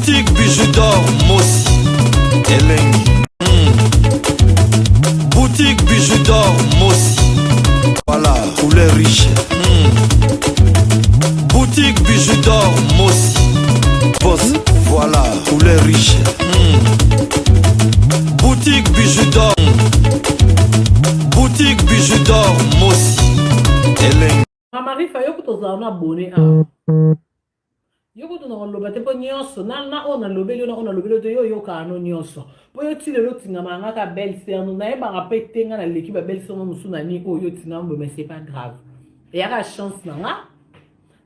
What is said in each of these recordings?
Boutique Bijou d'or Mosi Elengi. Boutique Bijou d'or Mosi. Voilà, couleur riche. Boutique Bijou d'or Mosi. Boss, voilà, couleur riche. Boutique Bijou d'or. Boutique Bijou d'or Mosi. Elengi. Mama Rifa, yo kutu ozala na abonné awa. Yo kutu na koloba te mpo nyonso na na oyo nalobeli yo na oyo nalobeli yo te, yo oyokaka no nyonso mpo yo ti lelo otingamaka nga ka belle sœur no, nayebaka mpe te nga naleki ba belle sœur no mosusu na nini oyo otingama boye, mais c'est pas grave, eyaka chance na nga,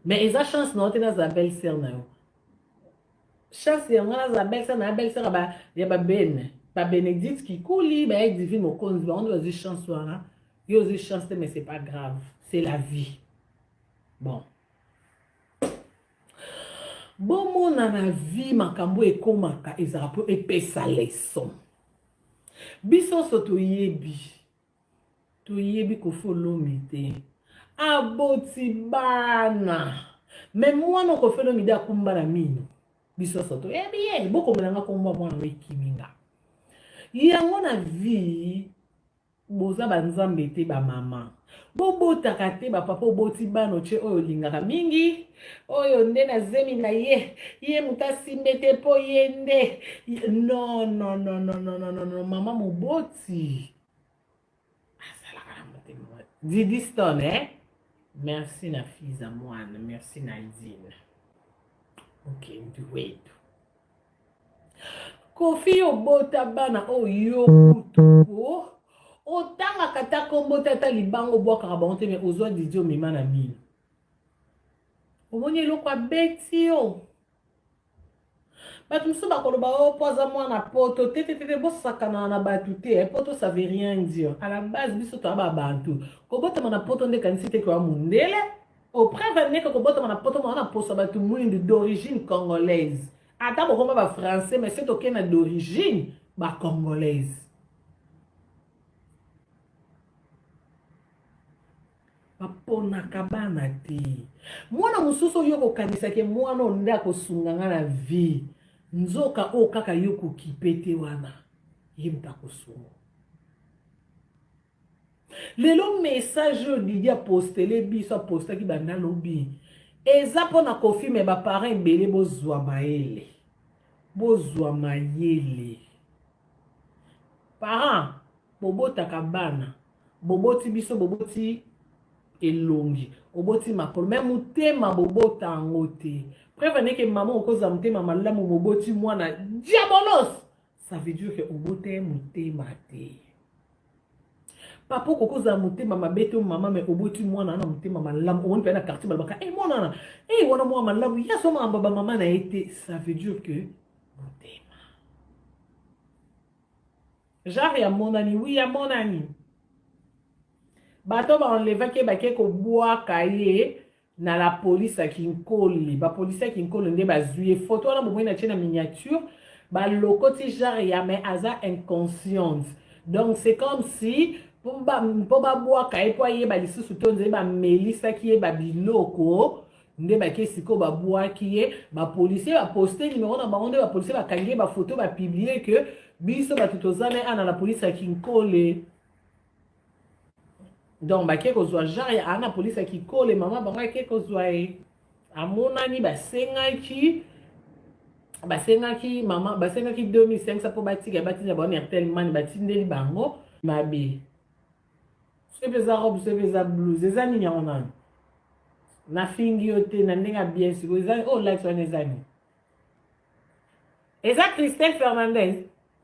mais eza chance na yo te nazala belle sœur na yo. Chance yango nazala belle sœur na ya belle sœur ya babene ba Bénédicte Kikuli, ba Divine Mokonzi, bango nde bazwi chance wana, yo ozwi chance te, mais c'est pas grave, c'est la vie. Bon, bomona na vie makambo ekomaka ezalaka mpo epesa leçon. Biso nyonso toyebi Koffi Olomide aboti bana, mais mwana Koffi Olomide akumba na mino, biso nyonso toyebi ye. Bokomelanga kombo mwana oyo ekimi nga yango. Na vie boza banzambe te, bamama bobotaka te, bapapa oboti bana, otie oyo olingaka mingi, oyo nde na zemi na ye, ye moto asimbe te mpo ye nde. Non, non, non, non, non, non, non, mama moboti azalaka na motema. Didi Stone, eh? Merci na fiza mwana, merci Nadine Mokendi wetu. Koffi, obota bana oyo kutu otangaka ta kombo te, ata libango obwakaka bango te, mais ozwa Didi omema na mino, omoni eloko abeti yo. Bato mosusu bakoloba o mpo aza mwana poto te te te. Bosakana na bato te, poto ça veut rien dire. À la base biso toya babantu. Kobotama na poto nde kanisi te koya mondele. Au preuve ndeke kobotama na poto mwana na poso bato mwindu d'origine congolaise, ata bokoma bafrançais, mais soki tokei na d'origine bacongolaise, baponaka bana te. Mwana mosusu oyo kokanisaki mwana oyo nde akosunga nga na vie, nzoka oyo kaka yo kokipe te wana ye moto akosunga. Lelo message oyo Didi apostele biso, apostaki banda lobi, eza mpona Koffi, mais baparent ebele, bozwa mayele, bozwa mayele. Parent bobotaka bana, boboti biso, boboti elongi, oboti makolo, mais motema bobota yango te. Preuve ndeke mama okozala motema malamu, moboti mwana diabolos, ça veut dire que obota ye motema te. Papa okoki kozala motema mabe te, mama, mais oboti mwana wana motema malamu. Omoni mpe na quartier balobaka e mwana wana e wana mwana malamu, ye azomamba bamama na ye te, ça veut dire que motema genre ya monani. Wi, ya monani, bato baenlevaki ye, bake kobwaka ye na la police ya Kinkole. Bapolisi ya Kinkole nde bazwi ye. Photo wana bomoi na tie na miniature, balokoti genre ya, mais aza inconsciente, donc c'est comme si mpo babwaka ye mpo ayeba lisusu to nzeli bamelisaki ye babiloko nde bake sikoyo babwaki ye. Bapolisier baposte numéro na bango, nde bapolisier bakangi ye, bafoto bapublie ke biso bato toza na ana na polisi ya Kinkole. Donc bake kozwa genre ya ana polisi ya Kikole, mama bango ake kozwa ye, amonani. Basengaki mama, basengaki 2500 mpo batika, batinda bango na Airtel Money, batindeli bango mabe. Soki mpe eza robe, soki mpe eza blouse, eza nini yango nani? Nafingi yo te na ndenge ya bien. Sikoyo eza oyo lati wana eza nini? Eza Christelle Fernandez.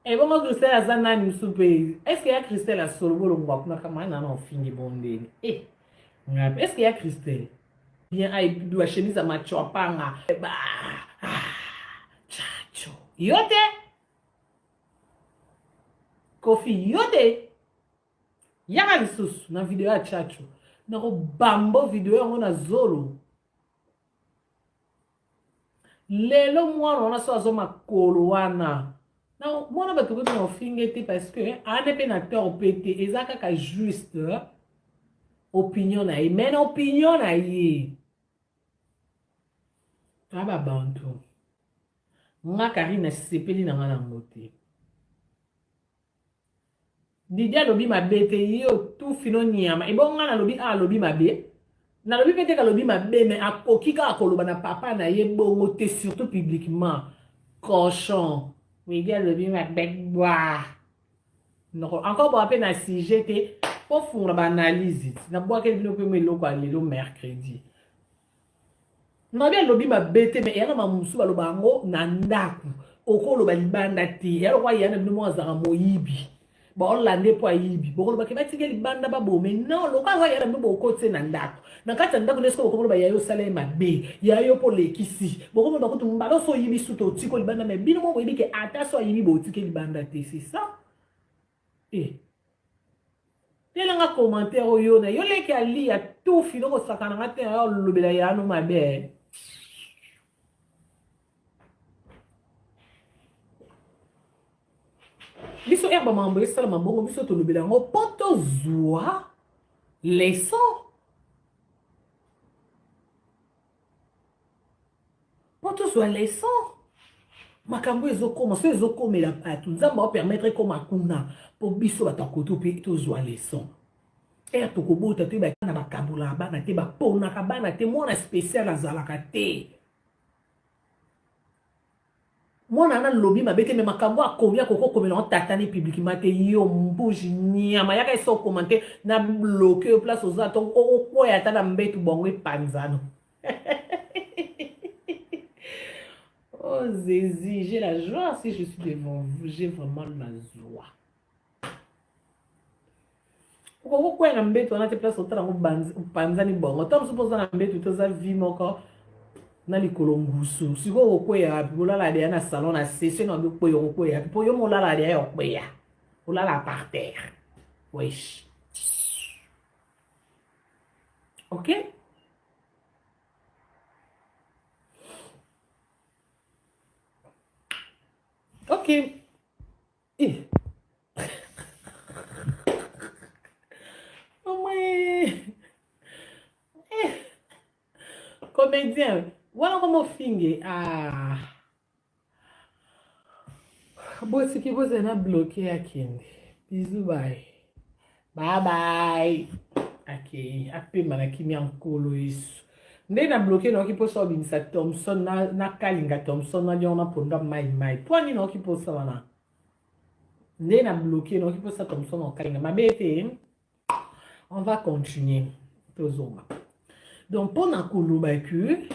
Ebongo Christelle aza nani mosusu mpe? Est-ce ya Christelle asolo bolongwa kuna kama nana ofingi bondeni e ngapi? Est-ce ya Christelle bien aibiwa chemise ya machwapanga ba chacho yo te, Koffi yo te, yaka lisusu na video ya chacho, nakobambo video yango na zolo. Lelo mwana wana so azwa makolo wana na mwana bato koki na ofinge te, parce que ane mpe na tort mpe te, eza kaka juste opinion na ye, mais na opinion na ye toya babantu. Nga Carine nasepeli na nga nango te. Didi alobi mabe te yo tufi no nyama ebongo nga nalobi a alobi mabe nalobi pe te kalobi mabe mais akoki kaka koloba na papa na ye bongo te surtout publiquement cochon Didi alobi mabe bwa noko encore boa pe na sujet te po fungola ba analyse nabwakeli bino pe mo eloko ya lelo mercredi Mabe alobi mabe te mais eya na mamu mosusu baloba yango na ndaku okoloba libanda te eya lokola ya na bino moko azalaka moyibi baolanda ye mpo ayibi bokoloba ke batika libanda babome non lokola aza ya na bino bokotise na ndako na kati ya ndako nde soki bokomoloba ya yo osala ye mabe ya yo mpo olekisi bokomoloba kutu mbala oso oyibi sutu otiko libanda mais bino moko boyebi ke ata so ayibi botike libanda te c'est ça Eh. Tela nga commentaire oyo na yo leki alia tufi noko sakana nga te yo lobela ya no mabe. Biso herba mambo esalama bongo biso tolobela yango mpo tozwa leçon mpo tozwa leçon makambo ezokoma so ezokomela bato nzambe aopermettre ekoma kuna mpo biso bato ya koto mpe tozwa leçon ere tokobota toyeba bana bakabolaka bana te baponaka bana te mwana spécial azalaka te mwana wana alobi mabe te me makambo akomi akoki okomela ngo tata ne publiquement te yo mbuji nyama yaka esi okomante na bloke yo place oza to okwea ata na mbetu bongo epanzano oh Zézi, j'ai la joie si je suis devant vous, j'ai vraiment la joie. Okoki kokwea na mbeto wana te place otala yango opanzani bongo ntango mosusu mpo oza na mbeto te oza vie moko na likolo ngusu sikoyo okokweya wapi bolala deya na salon na session na bikweya okokweya wapi mpo yo molala deya ya okweya olala par terre wesh ok ok Eh. Mama eh. Eh. Comédien, wana koma ofinge. Ah. Bosiki bozala na bloqué akende. Bisous bye. Bye bye. Akei apema na kimia nkolo Yesu. Nde na bloqué nayoki mposa obimisa Thomson na, na kalinga Thomson na lion na ponda mai mai. Mpo nini nayoki mposa wana? Nde na bloqué nayoki mposa Thomson na kalinga mabe te. On va continuer. Tozonga. Donc mpo na koloba que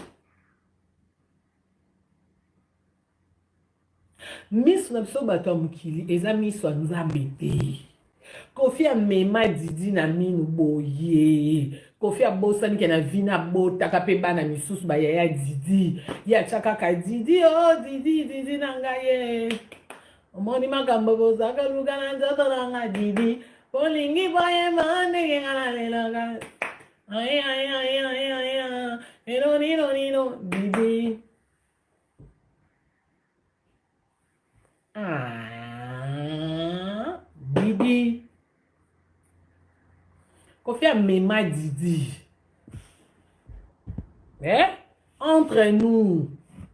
Miso na biso bato ya mokili eza miso ya Nzambe te. Koffi amema Didi na minu boye. Koffi abosani ke na vie na abotaka pe bana misusu ba yaya Didi. Ye atya kaka Didi oh Didi Didi na ngai ye. Omoni makambo bozaka luka na nzoto na nga Didi. Bolingi boyeba ndenge nga nalelaka. Ay ay ay ay ay ay. Nino nino nino Didi. Ah, Didi. Kofi amema Didi. Eh? Entre nous,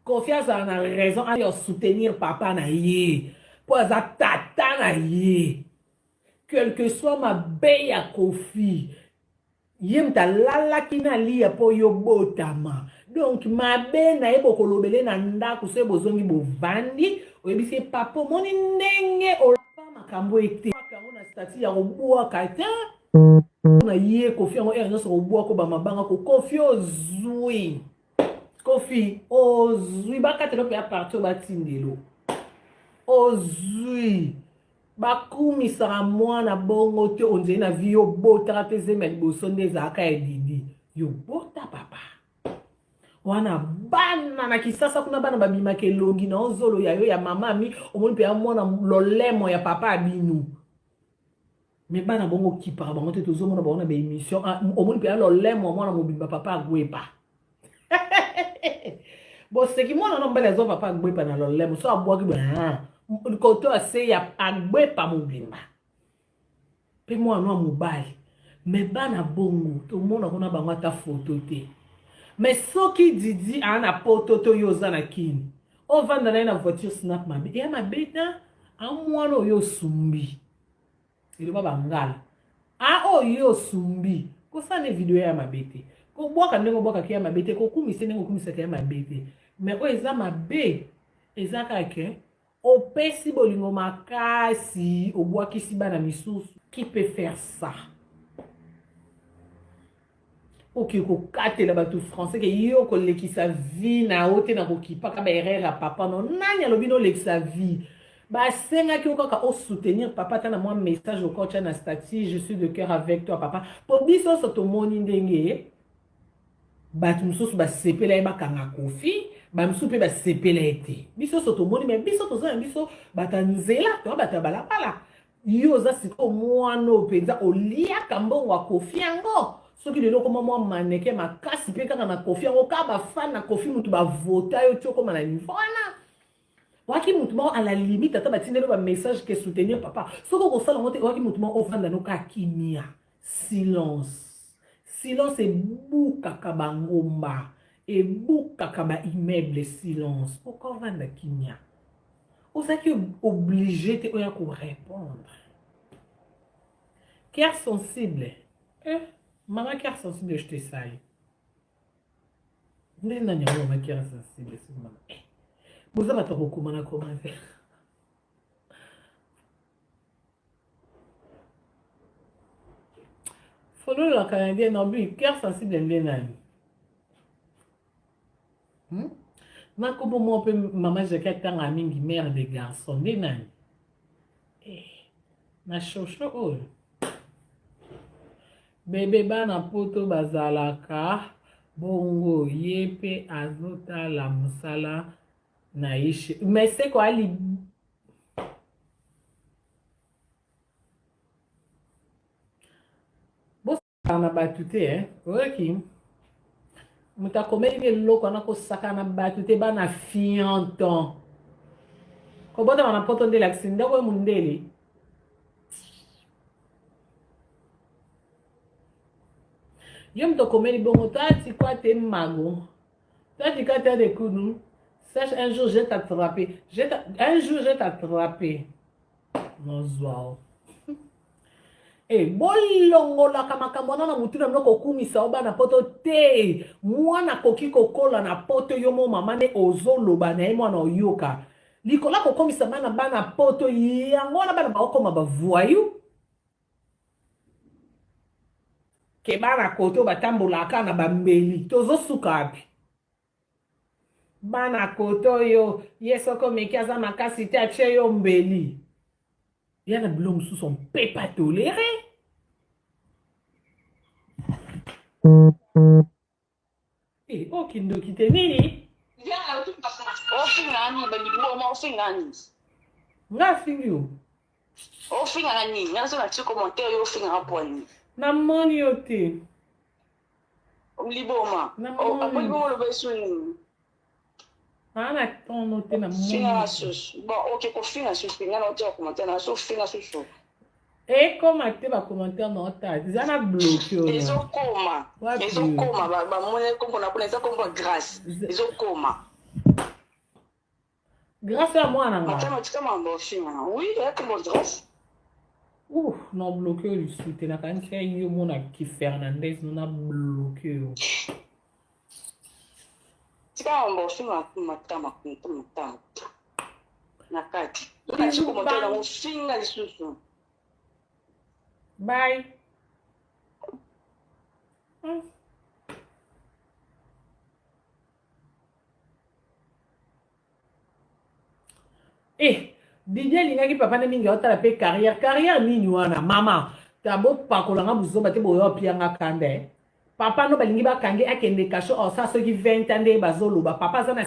Kofi azala na raison ayo soutenir papa na ye. Po aza tata na ye. Quel que soit mabe ya Kofi, Ye moto alalaki na Aliya mpo yo botama. Donc mabe na ye bokolobele na ndako soki bozongi bovandi oyebisi ye papa omoni ndenge olapa makambo ete yango na statut ya kobwaka te na ye kofi yango heure nyonso kobwaka ba mabanga ko kofi ozwi kofi ozwi bakatelo mpe ya parti oyo batindelo ozwi Bakumisaka mwana bongo te ondire na vie yo obotaka te zemi ya liboso nde ezalaka ya Didi yo bota papa wana bana na kisasa kuna bana babimaka elongi na ozolo ya yo ya mama ami omoni mpe ya mwana lolemo ya papa abinu me bana bongo okipaka bango te tozomona bango na baémission ah, omoni mpe ya lolemo ya mwana mobimba papa agwepa boseki mwana no mobali azwa papa agbepa na lolemo so abwaki boye ah, koto ase ya agbepa mobimba mpe mwana no ya mobali me bana bongo tomona kuna bango ata foto te me soki didi aa na poto to yo oza na kini. Ovanda na ye na voiture snap mabe. Eya mabe te. A mwana oyo osumbi. Eloba bangala. A oyo osumbi. Kosala ne video ya mabe te. Kobwaka ndenge obwakaka ya mabe te. Kokumisa ndenge okumisaka ya mabe te. Mais oyo eza mabe eza kaka ke opesi bolingo makasi obwakisi bana misusu. Qui peut faire ça? Oke kokatela bato français ke yo kolekisa vie na yo te na kokipaka ba erreur ya papa no. Nani alobi no olekisa vie? Basengaki yo kaka osoutenir papa ata na mwa message okotya na statut je suis de cœur avec toi papa. Po biso nyonso tomoni ndenge bato mosusu basepela ye bakanga Koffi, bamosusu mpe basepela ye te. Biso nyonso tomoni, me biso toza na biso bato ya nzela to bato ya balabala. Yo oza sikoyo mwana oyo mpenza oliaka mbongo ya Koffi yango. Soki lelo okoma mwa maneke makasi mpe kaka na Koffi yango, kaka bafan na Koffi motu bavota yo ti okoma na niveau wana. Waki motu moko à la limite ata batindeli yo ba message ke soutenir papa. Soki okosala yango te, waki motu moko ovanda no kaka kimia. Silence. Silence ebukaka bangomba, ebukaka ba immeuble. Silence. Okovanda kimia. Ozalaki obligé te oya ko répondre. Cœur sensible. Eh, maman cœur sensible, je te salue. Nde nani yango mama cœur sensible soki mama. Eh, boza bato kokoma na commentaire. Fololo la canadienne, non, lui, cœur sensible nde nani? Hmm? Na kombo moko mpe mama Jackie atanga mingi mère de garçon nde nani? Eh, na shosho oyo. Bebe bana poto bazalaka bongo ye pe azotala musala na ye mais seko ali bosakana na bato te eh? Oyoki moto akomeli nde eloko wana kosakana na bato te bana fianton kobotama na poto nde elakisi ndako oyo mondele. Yo moto okomeli bongo to atikwa te mago to atika te de kunu sache un jour je t'attraper, un jour je t'attraper nozwa. E bolongolaka makambo wana na motu na bino kokumisa o bana poto te. Mwana akoki kokola na poto, yo mo mama nde ozoloba na ye mwana oyoka likolo ya kokomisa bana bana poto yango wana bana bakokoma bavoyu ke bana koto batambolaka na bambeli tozosuka wapi? Bana koto oyo ye soki omeki aza makasi te atie yo mbeli ya na biloko mosusu on peut pas tolérer. Eh, oyo kindoki te nini? Ofinga nini baliboma ofinga nini? Nga afingi yo. Ofinga nini? Nga so na ti commentaire yo ofinga mpo nini? Namoni yo te. Liboma. Namoni. Liboma oloba esu nini? Naa na tono te na Finga susu. Bon, ok, kofinga susu. Nga na otia commentaire na so finga susu. Ekoma te ba commentaire na ota. Eza na bloqué oyo. Ezokoma. Ezokoma ba ba mona kombo na kuna eza kombo grâce. Ezokoma. Grâce ya mwana nga. Matama tika mambo ofinga. Oui, ya kombo grâce. Ouh, na bloqué oyo lisusu te nakanisi ya yo mona ki Fernandez no na bloqué yo. Tika mambo ofinga matama matama. Na kati. Na ti commentaire na ofinga lisusu. Bye. Eh, Didier alingaki papa na mingi aotala mpe carrière. Carrière nini wana mama? Ta bopakola nga buzoba te boyo opianga kanda eh. Papa no balingi bakange akende kasho osa soki 20 ans nde bazoloba papa aza na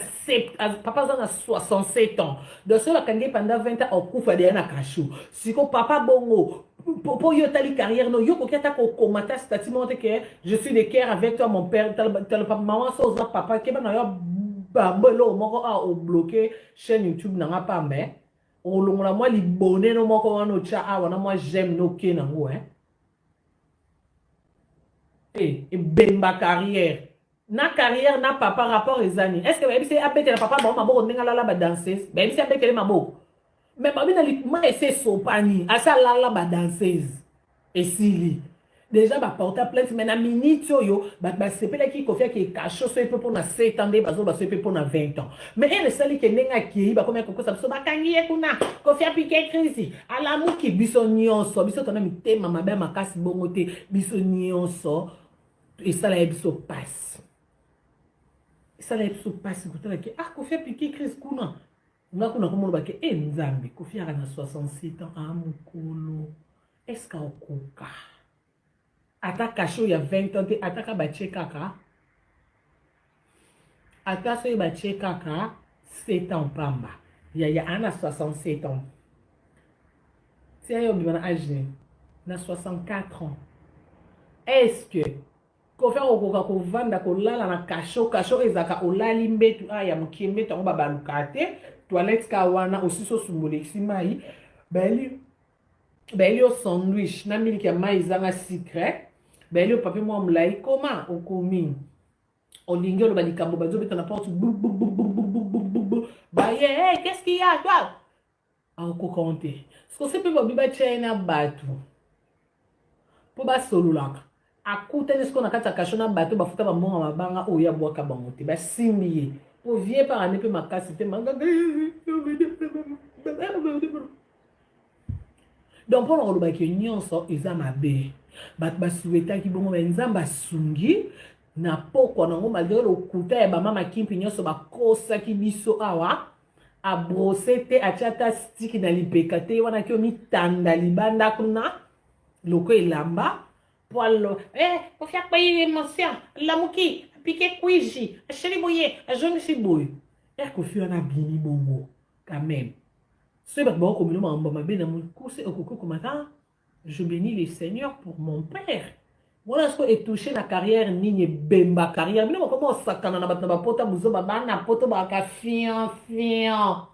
papa aza na 67 ans donc soki bakangi pendant 20 ans okufa deya na kasho siko papa bongo po yo otali carrière no yo koki ata kokoma ta statut moko te ke je suis de cœur avec toi mon père tala papa mama so oza papa keba na yo bambo eloko moko a obloke chaîne YouTube na nga pamba eh. Olongola mwa libone no moko wana otya awa na mwa j'aime no ke nango eh. Eh, ebemba carrière. Na carrière na papa rapport eza nini? Est-ce que bayebisi ye abetela papa bango maboko ndenge alala ba danseuse? Bayebisi abetele maboko? Mais babi na ma esi esopani, asi alala ba danseuse. Esili. Dejà ba porta plainte mais na minute oyo bato basepelaki Koffi ake cachot soki pe pona 7 ans nde bazoloba soki pe pona 20 ans. Mais heure esali ke ndenge akeyi bakomi kokosa biso bakangi ye kuna Koffi apike crise alamuki biso nyonso biso tona mitema mabe ya makasi bongo te biso nyonso esala ye biso pasi esala ye biso pasi kotala ke ah Koffi apike crise kuna nga kuna komoloba ke e eh, Nzambe Koffi aka na 67 ans ah mokolo est-ce que okoka ata cachot ya 20 ans te ata ka batie kaka ata soki batie kaka 7 ans pamba yaya aa na 67 ans tia ye obima na age nini na 64 ans est-ce que Koffi akokoka kovanda kolala na cachot cachot ezalaka olali mbetu a ya mokie mbetu yango babalukaka te toilette ka wana osisi osumbola ekisi mai bayeli bayeli yo sandwich na miliki ya mai ezanga sucre bayeli yo papier mwa molai koma okomi olingi oloba likambo bazobeta na porte baye hey, qu'est-ce qu'il y a toi akokoka ngo te sikosi mpe babi batya ye na bato mpo basololaka akutani sikoyo na kati ya kasho na bato bafuta bambongo mabanga oyo abwaka bango te basimbi ye mpo vie parane mpe makasi te Donc pona koloba ke nyonso eza mabe bato basuetaki bongo me nzambe asungi na pokwa nango malgre lokuta ya bamama kimpi nyonso bakosaki biso awa abrose te atya ata stiki na lipeka te wana ki omitanda libanda kuna loko elamba po alo eh, kofi akpayi emotion lamuki apike kwiji asheli boye azongisi boye eh, kofi wana abimi bongo quand même Soki bato bakokomela makambo mabe na mokuse, okoki komata je bénis le Seigneur pour mon père. Wana siko etouche na carrière nini ebemba carrière bino bakoma osakana na bato na bapota buzoba bana poto baka fian fian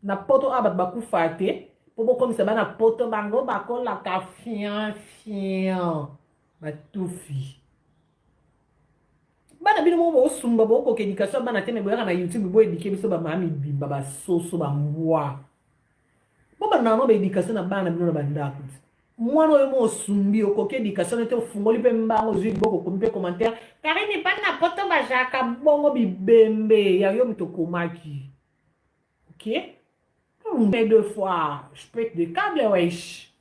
na poto awa bato bakufa te mpo bokomisa bana poto bango bakolaka fian fian batufi Bana bino moko bosumba bokoka education ya bana te me boyaka na YouTube bo eduquer biso ba mama mibimba ba soso ba mbwa. Bo banda na ba education na bana bino na ba ndako. Mwana oyo mo osumbi okoki education na te ofungoli pe mbango ozwi liboko okomi pe commentaire Karine bana poto bazalaka bongo bibembe ya yo moto okomaki. Ok? Mais deux fois, je pète des câbles wesh.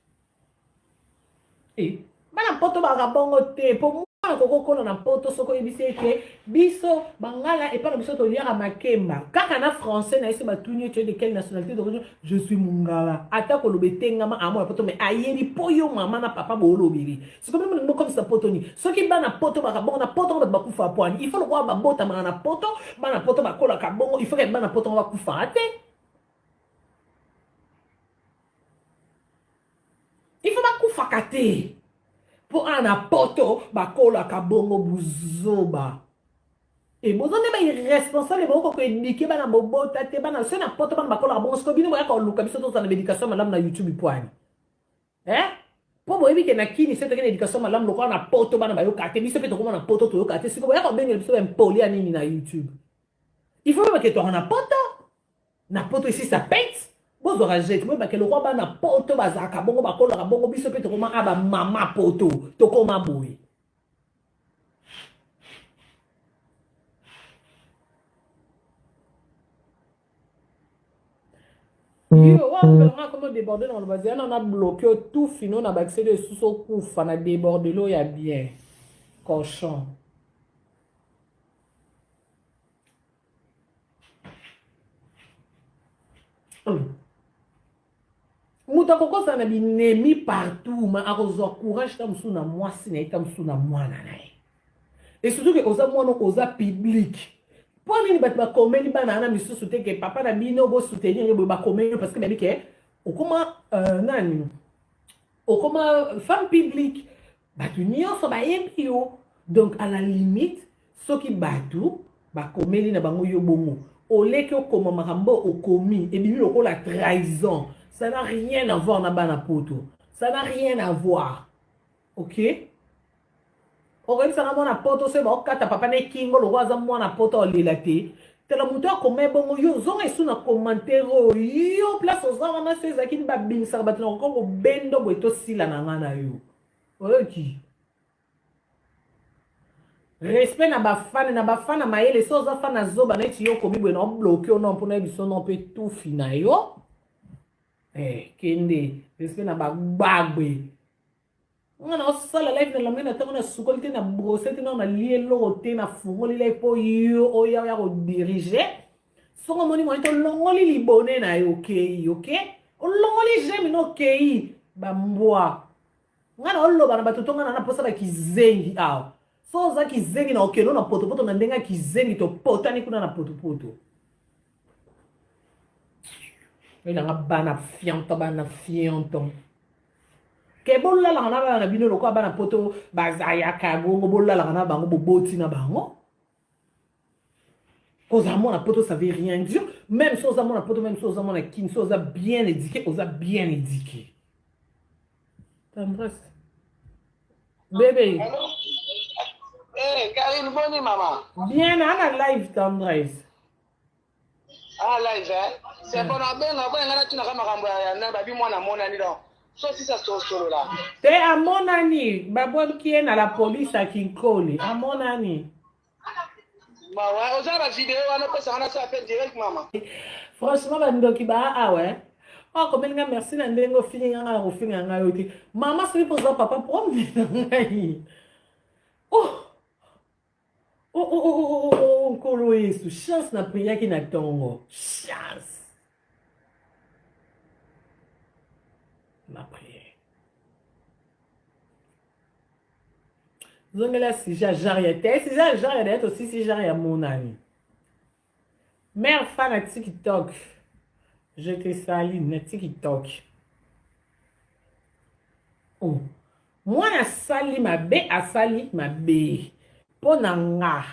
Eh, bana poto baka bongo te po mwana kokokola na poto soki oyebisi ete biso bangala epai na biso toliaka makemba kaka na français na ye so batuni ye tu es de quelle nationalité d'origine je suis mongala ata koloba etengama amona poto mais ayebi po yo mama na papa boolobeli sikoyo bino bolingi bokomisa poto nini soki bana poto baka bongo na poto ngo bato bakufa pwani il faut lokola babotamaka na poto bana poto bakolaka bongo il faut ke bana poto ngo bakufaka te il faut bakufaka te mpo awa na poto bakolaka bongo buzoba e boza nde ba irresponsable boko ko eduquer bana bobota te bana soki na poto bana bakolaka bongo sikoyo bino boyaka koluka biso tozala na baeducation malamu na youtube pwani Eh? Po boyebi ke na kini soki toke na education malamu lokola na poto bana bayoka te biso pe tokoma na poto toyoka te sikoyo boyaka kobengela biso ba impoli ya nini na YouTube il faut boyeba ke toaka na poto na poto ici ça pète bozwaka jete boyeba ke lokola bana poto bazalaka bongo bakolaka bongo biso pe tokoma a ba mama poto tokoma boye Yo wa nga komo débordé na loba zela na bloqué yo tout fino na bakiseli lisusu okufa na débordelo ya bien cochon moto akokozala na binemi partout ma akozwa courage ta mosusu na mwasi na ye ta mosusu na mwana na ye et surtout ke oza mwana oza public mpo nini bato bakomeli bana wana misusu te ke papa na bino bosoutenir ye boye bakomeli parce que bayebi ke okoma euh, nani okoma femme publique bato nyonso bayebi yo donc à la limite soki bato bakomeli na bango yo bongo oleki okoma makambo okomi ebimi lokola trahison ça n'a rien à voir na bana poto ça n'a rien à voir ok. Okoyebisa nga mwana poto soki baokata papa na ekingo lokola aza mwana poto olela te. Tala moto akoma ebongo yo zonga esu na commentaire oyo yo place oza wana so ezalaki nini babimisaka bato na koka kobendo boye tosila na nga na yo oyoki respect na bafane na bafana mayele so oza fana zoba neti yo okomi boye na obloke yo no mpona yebiso no mpe tufi na yo eh, kende respect na bagbagbe nga naosala live na lamai na ntango nasukoli te na brose te nao nalie eloko te nafungoli live mpo yo oya oya kodirige soki omoni moyen te olongoli libone na yo okei oke olongoli jemi na okei bambwa nga naoloba na bato to nga na na mposa bakizengi awa so oza kizengi na okendo na potopoto na ndenge ya kizengi topotani kuna na potopoto elanga bana fianto bana fianto ke bolalaka na bana na bino lokola bana poto bazayaka bongo bolalaka na bango boboti na bango kozala mwana poto ça veut rien dire même so oza mwana poto même so oza mwana kin so oza bien éduqué oza bien éduqué tendresse bébé Hey, eh, Karine, boni mama. Bien, na live tendresse. Ah live eh? C'est bon abenga boye nga natunaka makambo ya na babi mwana amonani donc so sisa sosolola. Te amonani babwaki ye na la police ya Kinkole amonani. Mawa oza na ba video wana opesa nga nasala pe direct mama. Franchement bandoki ba awa eh. Okomeli nga merci na ndenge ofingi nga nga kofinga nga yo te. Mama soki mpo oza papa promne na ngai. Oh Oh, oh, oh, oh, oh, oh, nkolo yesu chance na priaki na ntongo chance na priere zongela sujet ya genre ya te sujet ya genre ya daye tosisi genre ya monani mare fa na tiktok je te sali na tiktok oh. Mwana asali mabe asali mabe mpo na nga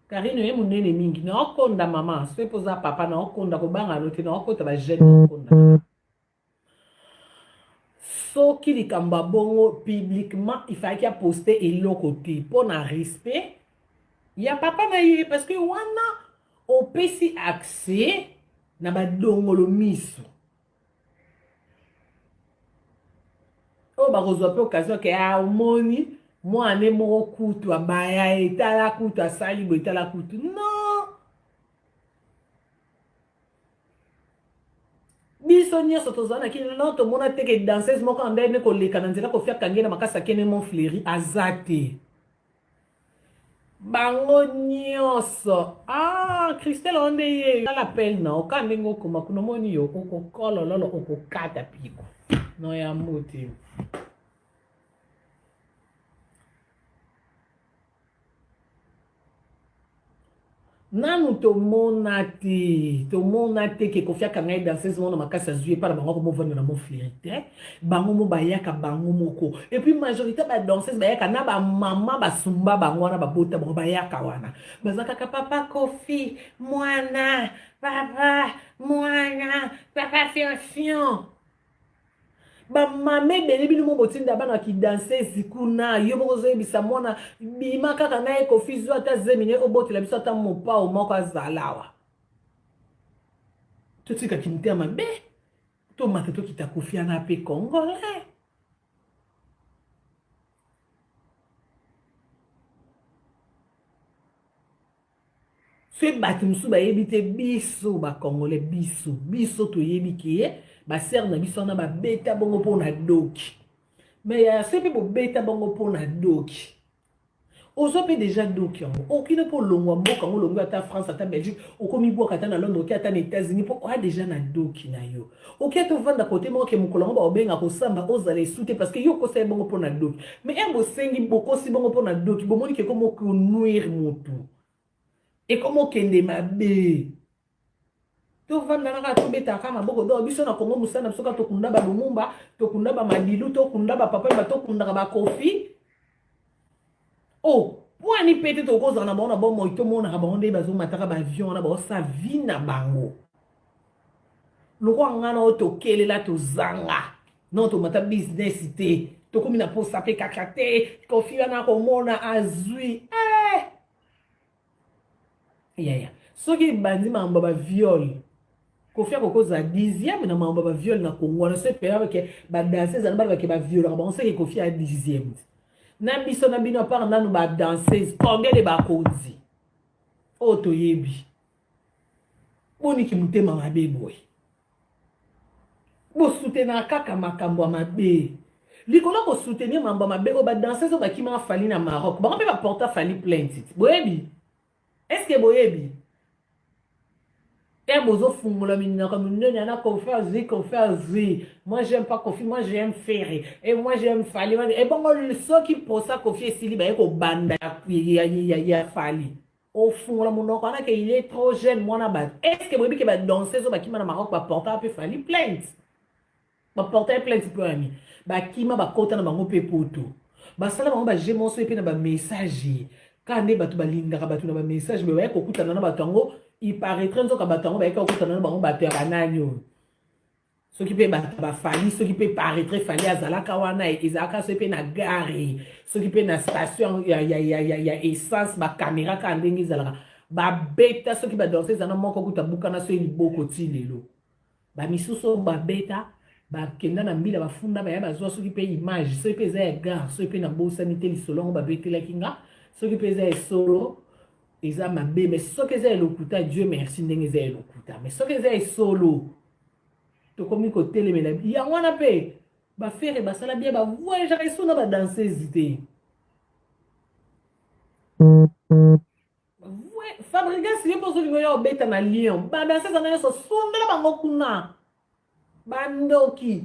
Karine oye munene mingi na okonda mama soki mpo oza papa na okonda kobanga no te na okota ba jeune na okonda soki likambo ya bongo publiquement il fallait aposte eloko te mpo na respect ya papa na ye parce que wana opesi accès na badongolo miso oyo bakozwa mpe occasion ke ah, omoni mwana moko kutu abaya ye tala kutu asali boye tala kutu non biso nyonso tozala na kini non tomona te ke danseuse moko anda ene koleka na nzela kofi akangi na makasi akende mont fleuri aza te bango nyonso ah christelle oyo nde ye tala appel na oka ndenge okoma kuna omoni yo okokolololo okokata piko no ya mbote Nanu tomona te tomona te ke kofi akanga ye danseuse moko na makasi azwi ye epa na bango akomovanda na mofleri te bango mo bayaka bango moko epuis majorité ba danseuse bayaka na bamama basumba bango wana babota bango bayaka wana baza kaka papa kofi mwana papa mwana papa fianfian Ba mama ebele bino moko botinda bana kidansezi kuna yo moko ozoyebisa mwana bima kaka na ye kofi zwa ata zemi ne obotela biso ata mopao moko azala awa totika kimotema mabe tomata tokita kofi ana mpe congolais Soki bato mosusu bayebi te biso ba congolais biso biso toyebi ke ba sœur na biso wana babeta bongo mpo na doki mais ya se mpe bobeta bongo mpo na doki ozwa mpe deja doki yango okino mpo olongwa mboka yango olongwi ata france ata belgique okomibwaka ata na londres oki ata na états-unis mpo oya deja na doki na yo oki ata ovanda kote moko ke mokolo yango baobenga kosamba ozala esu te parce que yo okosa ye bongo mpo na doki mais ere bosengi bokosi bongo mpo na doki bomoni ke ekomi okonuire motu ekomi okende mabe tovanda kaka tobetaka maboko donc biso na kongo mosala na biso kaka tokunda ba lumumba tokunda ba madilu tokunda ba papa ba tokundaka ba kofi oh pwani mpe te tokozala na bango na bomoi tomonaka bango nde bazomataka baavion wana baosa vi na bango lokola ngai na oyo tokelela tozanga non tomata business te. Tokomi na posa mpe kaka te. Kofi wana komona azwi. Eh! Yaya, soki ebandi makambo ya ba viol, Kofi akoki kozala dixième na makambo ya ba viol na Congo wana. Soki mpenza ke ba danseuse wana balobake ba violaka bango, soki Kofi ya dixième na biso na bino, apart nanu ba danseuse, combien de bakonzi oyo toyebi? Boniki motema mabe boye, bosutenaka kaka makambo ya mabe likolo ya kosoutenir makambo ya mabe oyo. Badanseuse oyo bakimaka Fally na Maroc, bango mpe baporta Fally plainte. Boyebi? Est-ce boyebi e bozofungola minoko minene ana Kofi azwi, Kofi azwi. Moi, j'aime pas Kofi, moi j'aime Ferre et moi j'aime Fally. Ebongo soki posa Kofi esili, baye kobanda ya Fally, ofungola monoko wana ke il est trop jeune, mwana bato. Est ce que boyebi ke badanseuse oyo bakima na Maroc baportaka mpe Fally plainte? Baporta plainte mpo yani bakima, bakota na bango mpe poto, basala bango baje moso mpe na bamessage kaka nde bato balingaka bato na bamessage. Me baye kokutana na bato yango, il paraîtrait nzoka bato yango bayeki kokutana na bango, bato ya banani oyo, soki mpe bato baFally, soki mpe paraîtrait Fally azalaka wana, ezalaka soki mpe na gare, soki mpe na station ya essence, bacaméra kaka ndenge ezalaka, babeta soki badanse eza na moko kuta bukana soki liboko ti lelo. Bamisusu oyo babeta, bakenda na mbila, bafunda, baya bazwa soki mpe image, soki mpe eza ya gare, soki mpe nabosani te lisolo yango babetelaki nga, soki mpe eza esolo, eza mabe. Mais soki eza elokuta, Dieu merci ndenge eza elokuta. Mais soki eza esolo, tokomi kotelemela yango wana. Mpe baFerre basala bien, bavoyageaka esu na badanseuse te. Fabregas, ye mpo ozolinga oya obeta na Lyon, badanseuse wana nyonso sundela bango kuna. Bandoki,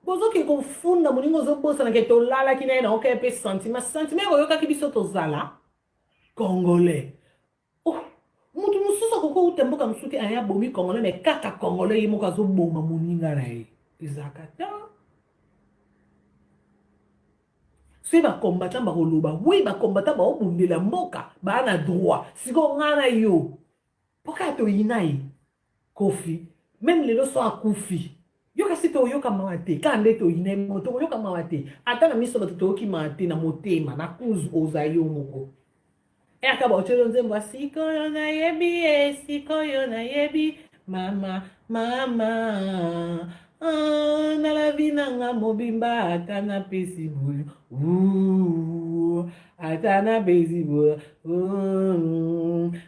bozoki kofunda moninga, ozobosana ke tolalaki na ye na oka ye mpe sentiment, sentiment ekoyokaki biso tozala congolais. Oh, moto mosusu akoki kouta mboka mosusu te, aya abomi congolais, mais kaka congolais ye moko azoboma moninga na ye, ezalaka ta. Soki bacombattant bakoloba, oui, bacombattant baobundela mboka, baa na droit. Sikoyo ngai na yo, mpo kaka toyina ye Kofi, même lelo so akufi, yo kasi toyoka mawa te. Kaka nde toyina ye moko, tokoyoka mawa te. Ata na miso bato toyoki mawa te, na motema na kuzu oza yo moko. Erka baotielo nzembo ya sikoyo nayebi ye, sikoyo nayebi mama mama. Ah, na la vie nanga mobimba, ata napesi boyo, ata napesi boyo,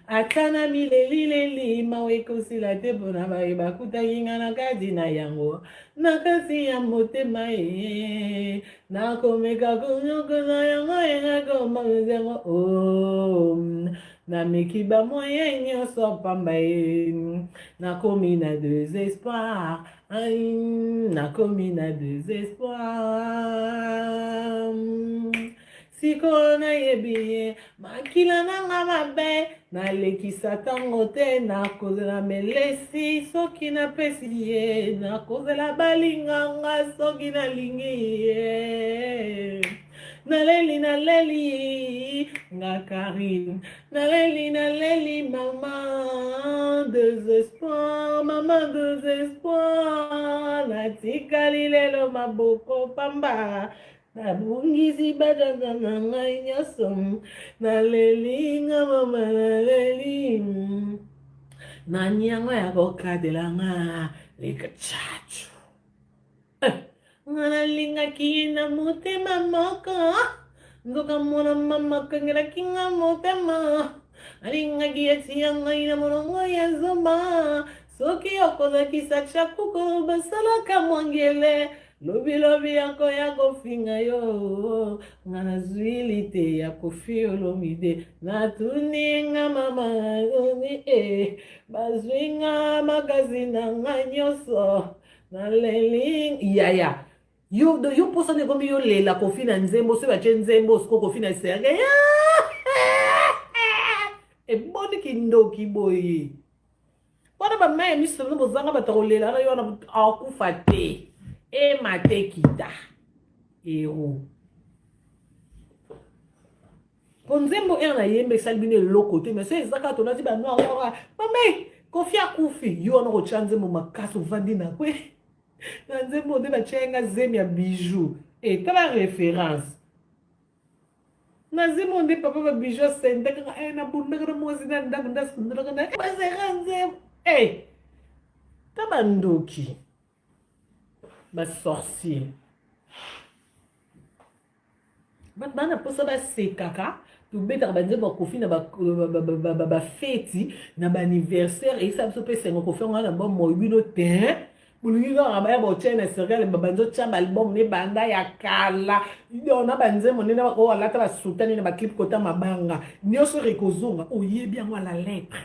ata na milelileli, mawa ekosila te mpona baye bakutaki nga na kati na yango, na kati ya motema ye. Nakomeka konyokola yango, engakombango yango oh. Nameki bamoyen nyonso pamba ye, nakomi na désespoir, nakomi na désespoir. Sikoyo nayebi ye, makila nanga mabe, nalekisa ntango te. Nakozela melesi soki napesi ye, nakozela balinganga soki nalingi ye. Naleli, naleli nga Karine, naleli, naleli mama désespoir, mama désespoir. Natikali lelo maboko pamba, nabungisi badada na ngai nyonso. Naleli nga mama, naleli nani yango ya kokatela nga leka chachu eh. Nga nalingaki ye na motema moko, nzoka mwana mama akangelaki nga motema, alingaki atia ngai na molongo ya zomba. Soki okozakisa chakuko basalaka mwangele, lobilobi akoya kofinga yo. Nga nazwili te ya Kofi Olomide, natuni nga mama, natuni e bazwi nga makasi na nga nyonso. Naleli yaya yo, yo mposa nde ekomi yo lela Kofi na nzembo. Soki batie nzembo siko Kofi na serge, eboni kindoki boye wana. Bamai ya miso bino bozanga bato ya kolela na yo wana, akufa te, ema te, kita ero po nzembo ere nayemba esali bino eloko te. Mais so eza kaka tolati banoir noir, mame Kofi akufi, yo wana kotya nzembo makasi, ovandi na kwe na nzembo nde batya nga zemi ya bijou. E tala référence. Nazemo nde papa ba bijou asenda kaka eh, nabundaka na mwasi na ndako nde asundolaka na basera nzembo eh, ta bandoki basorcier bato baa na mposa basekaka tobetaka banzembo ya kofi na bafeti na baanniversaire eyisa biso mpe esengo kofi yango wana na bomoi bino te bolingi kaka baya botya na serial babandi otya baalbum ne banda ya kala donc na banzembo nde oyo alata basutani na baclip kota mabanga nyonso ekozonga oyebi yango à la lettre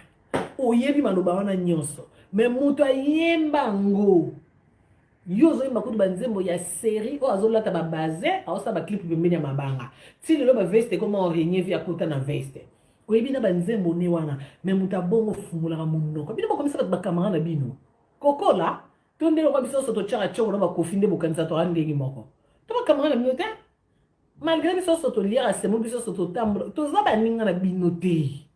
oyebi maloba wana nyonso me moto ayemba yango yo ozoyemba kutu banzembo ya serie oyo azolata babazin aosala baclip pembeni ya mabanga ti lelo baveste ekoma orenye vi akota na veste oyebi na banzembo ne wana me moto abongo ofungolaka monoko bino bokomisa bato bakamara na bino Kokola to nde lokola biso nyonso totyaka tshoko na bakofi nde bokanisa toa ndenge moko to bakamara na bino te malgre biso nyonso toliaka semo biso nyonso totambola toza baninga na bino te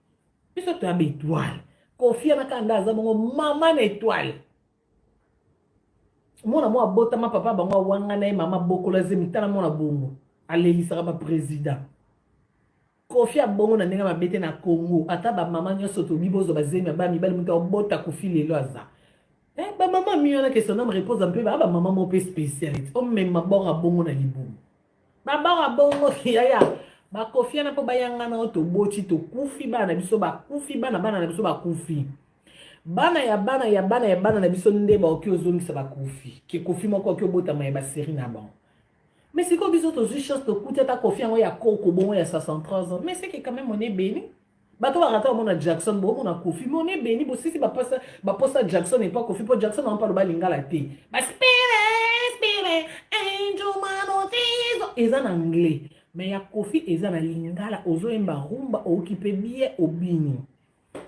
biso toya ba etoile kofi ana kaka nde aza bongo mama na etoile mwana mwa abotama papa bango awangana ye mama bokola zemi tala mwana bongo alelisaka ba president Koffi abongo na ndenge mabe te na Congo ata ba mama nionso tobi bozwa ba zemi ya ba mibali mutu abota Koffi lelo aza eh ba mama mi wana que son ame repose en paix ba ba mama moko pe specialite omema bor abongo na libumu ba bor abongo yaya ba Koffi wana po bayangana oyo toboti tokufi bana na biso bakufi bana bana na biso bakufi bana ya bana ya bana ya bana na biso nde baoki ozongisa bakufi ke Koffi moko oki obotama ya ba serie na bango Mais sikoyo biso tozwi chance tokuti ata Koffi yango ya koko bongo ya 63 ans. Mais c'est que quand même on est béni. Bato barata bamona Jackson bomona Koffi mais on est béni bosisi bapasa baposa Jackson epa Koffi po Jackson ampa loba lingala te. Ba spirit spirit angel mano tizo eza na anglais. Mais ya Koffi eza na lingala ozoyemba rumba oyoki pe bien obini.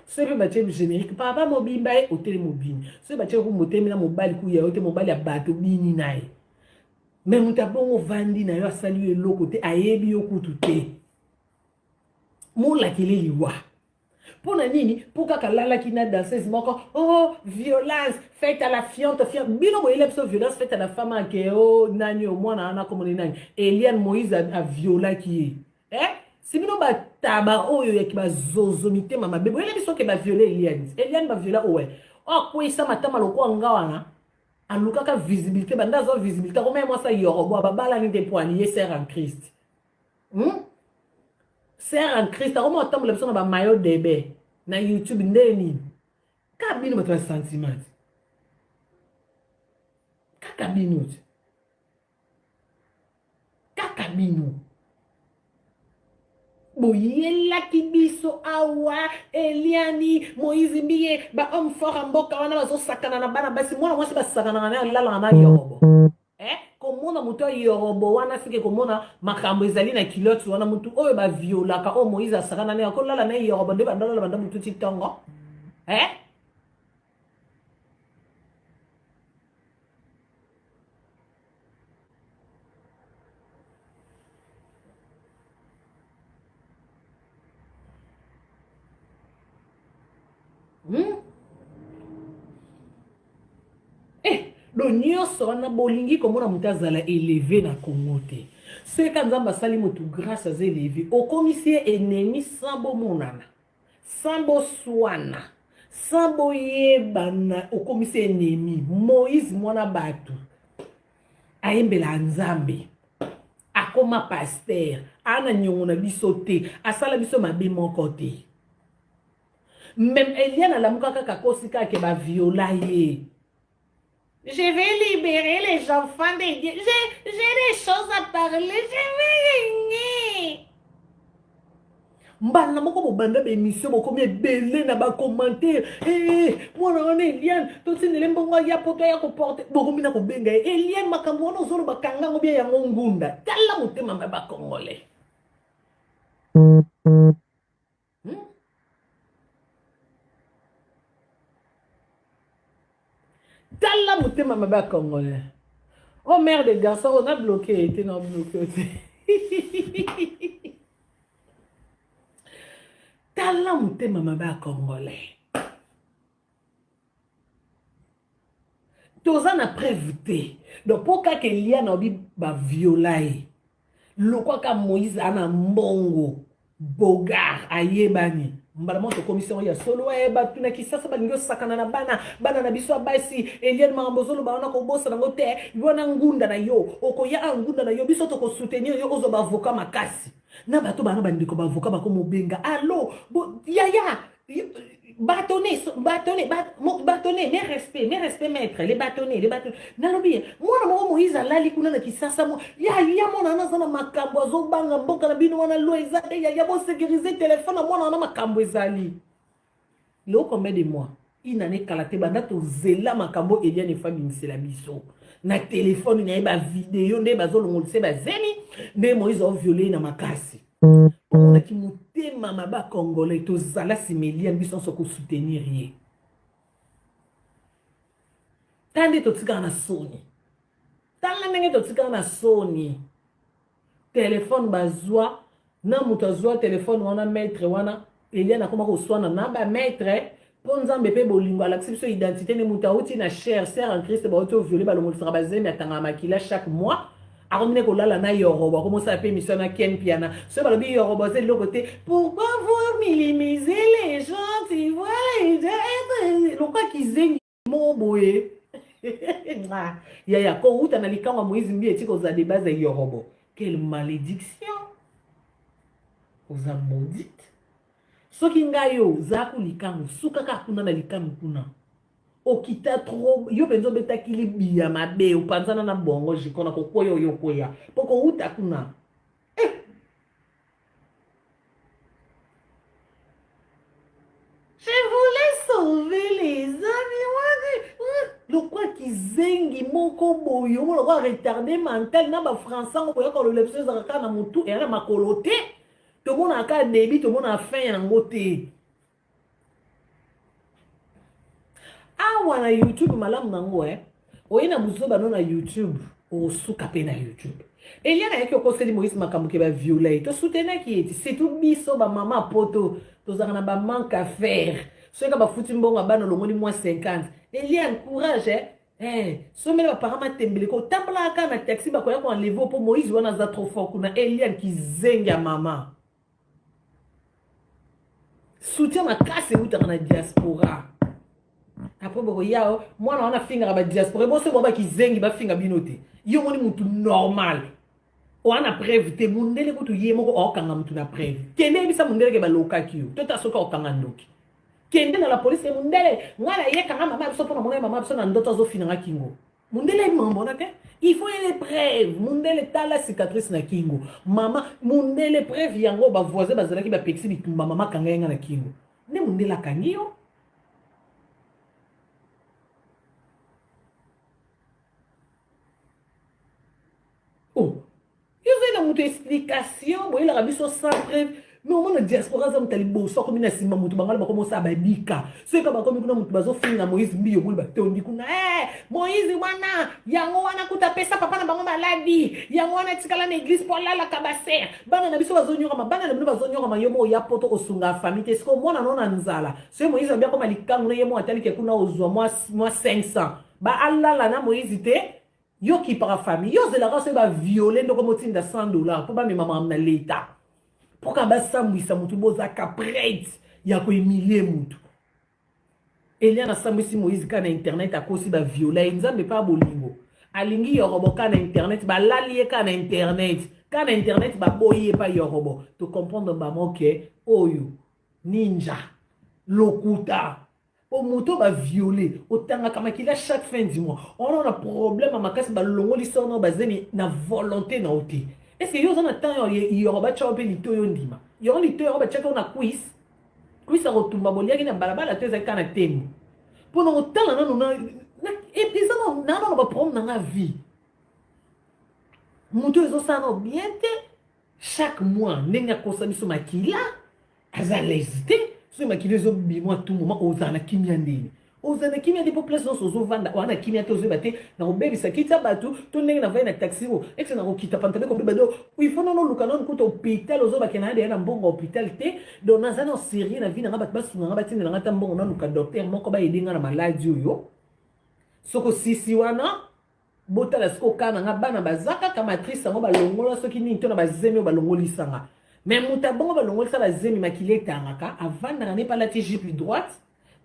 Soki pe batie generique papa mobimba ye otelemi obini. Soki batie rumba otelemi na mobali kuya yo te mobali ya bato obini na ye. Mais moto ya bongo ovandi na yo asali yo eloko te ayebi yo kutu te molakele liwa mpo na nini mpo kaka alalaki na danseuse moko oh violence faite à la fiante fiante bino boyela biso violence faite à la femme ake o oh, nani o mwana wana komoni nani Eliane Moïse aviolaki ye eh si bino bataba oyo ya bazozo mitema mabe boyela biso ke baviole Eliane Eliane baviola owe oyo akweyisa matama lokola nga wana alukaka visibilité banda azwa visibilité akoma ye mwasi ayorobo babalani te mpo ani ye sœur en Christ hmm? sœur en Christ akoma otambola biso na bamayo debe na YouTube nde nini kaka bino bato ya sentiment kaka bino te Kaka bino. Boyelaki biso awa Eliani, Moïse Mbiye, ba homme fort ya mboka wana bazosakana na bana basi, mwana mwasi basakanaka naye alalaka na yorobo. Eh, komona moto ya yorobo wana sike komona makambo ezali na culotte wana motu oyo baviolaka oyo Moïse asakana naye akolala na yorobo nde bandalala banda butu ti ntongo. Eh? Hmm? Eh, do nyonso wana bolingi komona moto azala eleve na Congo te. Soki Nzambe asali moto grâce aza eleve, okomisi ye ennemi sans bomonana. Sans boswana, sans boyebana okomisi ennemi. Moïse mwana batu ayembela Nzambe. Akoma pasteur, ana nyongo na biso te, asala biso mabe moko te. Meme Eliane alamuka kaka akosi kaka ke ba viola ye. Je vais libérer les enfants de Dieu. J'ai des choses à parler. Je vais gagner. mbala moko bobanda baémission bokomi ebele na bacommentaire hey, eh, mwana wana eliane totindele mbongo aya poto aya koporte bokomi na kobenga ye eliane makambo wana ozoloba kanga yango bia yango ngunda tala motema ma bacongolais Hmm? Tala motema mabe ya congolais. Oh merde garçon, on a bloqué, te na bloqué te. Tala motema mabe ya congolais. Toza na preuve te. Donc mpo kaka Eliane obi baviola ye. Lokwa ka Moïse ana mbongo Bogar ayebani mbala moko tokomisi yango ya solo eh, bato na kisasa balingi osakana na bana bana na biso ya basi. Eliane makambo ozoloba wana kobosana yango te, wana ngunda na yo okoya a ngunda na yo, biso tokosoutenir yo, ozwa baavocat makasi na bato bana bandeko baavocat bakomobenga alo bo, yaya bâtonnet, bâtonnet, bâtonnet, mes respects, mes respects maître, les bâtonnets, les bâtonnets. Nalobi, mwana moko Moïse alali kuna na Kisasa mo, ya ya mwana wana aza na makambo azobanga mboka na bino wana loi eza te, ya ya bo sécuriser téléphone na mwana wana makambo ezali. Leo combien de mois? Une année kala te banda tozela makambo Eliane efa bimisela biso. Na téléphone na ye ba vidéo nde bazolongolisa bazemi nde Moïse a violé na makasi. Omonaki motema mabe ya congolais, tozala nsima Eliane biso nyonso kosoutenir ye. Tala nde totikaka na soni, tala ndenge totikaka na soni. Telefone bazwa na moto azwa telefone wana maître wana Eliane akoma koswana na ba maître mpo Nzambe mpe bolingo alakisi biso identité ne moto auti na chair sœur en Christ bauti oviole balongolisaka bazemi atangaka makila chaque mois akomi ne kolala na yorobo akomosala mpe émission na Ken Piana soki balobi yorobo aza eloko te pourquoi vous minimisez les gens tu vois lokola kizengi moko boye yaya kowuta na likango ya Moïse Mbiye eti kozala de base ya yorobo quelle malédiction oza maudite soki ngai yo oza ku likango suka kaka kuna na likango kuna okita trop yo mpenza obetaki libiya mabe opanzana na bongo jikona kokweya oyo okweya mpo kowuta kuna eh! Je voulais sauver les amis lokwa kizengi moko boye omona lokola retarde mental na bafrançais yango boyaka koloba biso ezalaka kaka na motu eya na makolo te tomonaka kaka début tomonaka fin yango te awa na youtube malamu nango eh oye na buzoba no na youtube osuka mpe na youtube Eliane ayaki okoseli Moïse makambo ke baviola ye tosutenaki ye ti surtout biso bamama poto tozalaka na bamanque à faire soki ka bafuti mbongo ya bana olongoli mwa 50 Eliane courage eh? Eh, somela baparent matembele ko otambolaka kaka na taxi bakoya koenleve mpo Moïse wana aza trop fort kuna Eliane kizengi ya mama soutien makasi eutaka na diaspora apres bokoya o mwana wana afingaka badiaspora boso bwa bakizengi bafinga bino te yo omoni mutu normal oa na preuve te mundele kutu ye moko aokanga mutu na preuve kende yebisa mundele ke balokaki yo tota soki aokanga ndoki kende na la police mundele ngai nayekanga mama biso mpo na mona ye mama biso na ndoto azofina nga kingo Mundele ayebi makambo wana te. Il faut ye preuve. Mundele tala cicatrice na kingo. Mama mundele preuve yango ba voisin bazalaki ba pekisi bitumba mama kanga ye nga na kingo. Nde mundele akangi yo. Oh, yo ozali na moto explication boyelaka biso sans preuve mais omona diaspora aza moto ya liboso akomi na nsima moto bangala bakomi osala babika soki ka bakomi kuna moto bazofinga moïse mbiyo omoni batondi kuna e moïse wana yango wana kuta apesa papa na bango maladi yango wana atikala na eglise mpo alalaka baser bana na biso bazonyokama bana na bino bazonyokama yo moko ya poto kosunga famille te sikoyo mwana no na nzala soki moïse abi akoma likangu na ye moko atalike kuna ozwa mwa 500 ba alala na moïse te Yo kipaka famille, yo ozelaka soki ba viole ndoko motinda 100 dollars po bamema makambo na l'etat. Po ka basambwisa mutu bozaka prête ya ko humilier mutu. Eliane asambwisi Moïse ka na internet akosi ba viola ye Nzambe pa bolingo. Alingi yorobo ka na internet balali ye ka na internet. Ka na internet baboyi ye pa yorobo. To comprendre ba moke oyo ninja lokuta Po moto ba viole otangaka makila chaque fin du mois wana na problème ya makasi balongoli sor na bazemi na volonté na yo te est ce que yo oza na temps ya yoro batya yo mpe lito yo ndima yoro lito yango batyaki yo na cuisse cuisse ya kotumba boliaki na balabala to ezalaki kaka na tembo mpo na kotala nano eza na nano baproblème na nga vie moto ezosala nano bien te chaque mois ndenge akosa biso makila aza l'aise te soki makila ezobima tout moment ozala na kimia ndeni ozala na kimia te mpo place nyonso ozovanda oza na kimia te ozoyeba te nakobebisa kiti ya bato to ndenge navandi na taxi oyo exe nakokita pantale kobeba do il faut nano oluka nano kuta hôpital ozobake na deya na mbongo ya hôpital te donc naza na sérieux na vie na nga bato basunga nga batindela nga ata mbongo naluka docteur moko bayede nga na maladi oyo. Soki osisi wana, botala sikoyo ka na nga bana baza kaka matrice yango balongola soki nini to na bazemi oyo balongolisa nga. Mais moto ya bongo balongolisa bazemi makila etangaka, avandaka ne palati jupe droite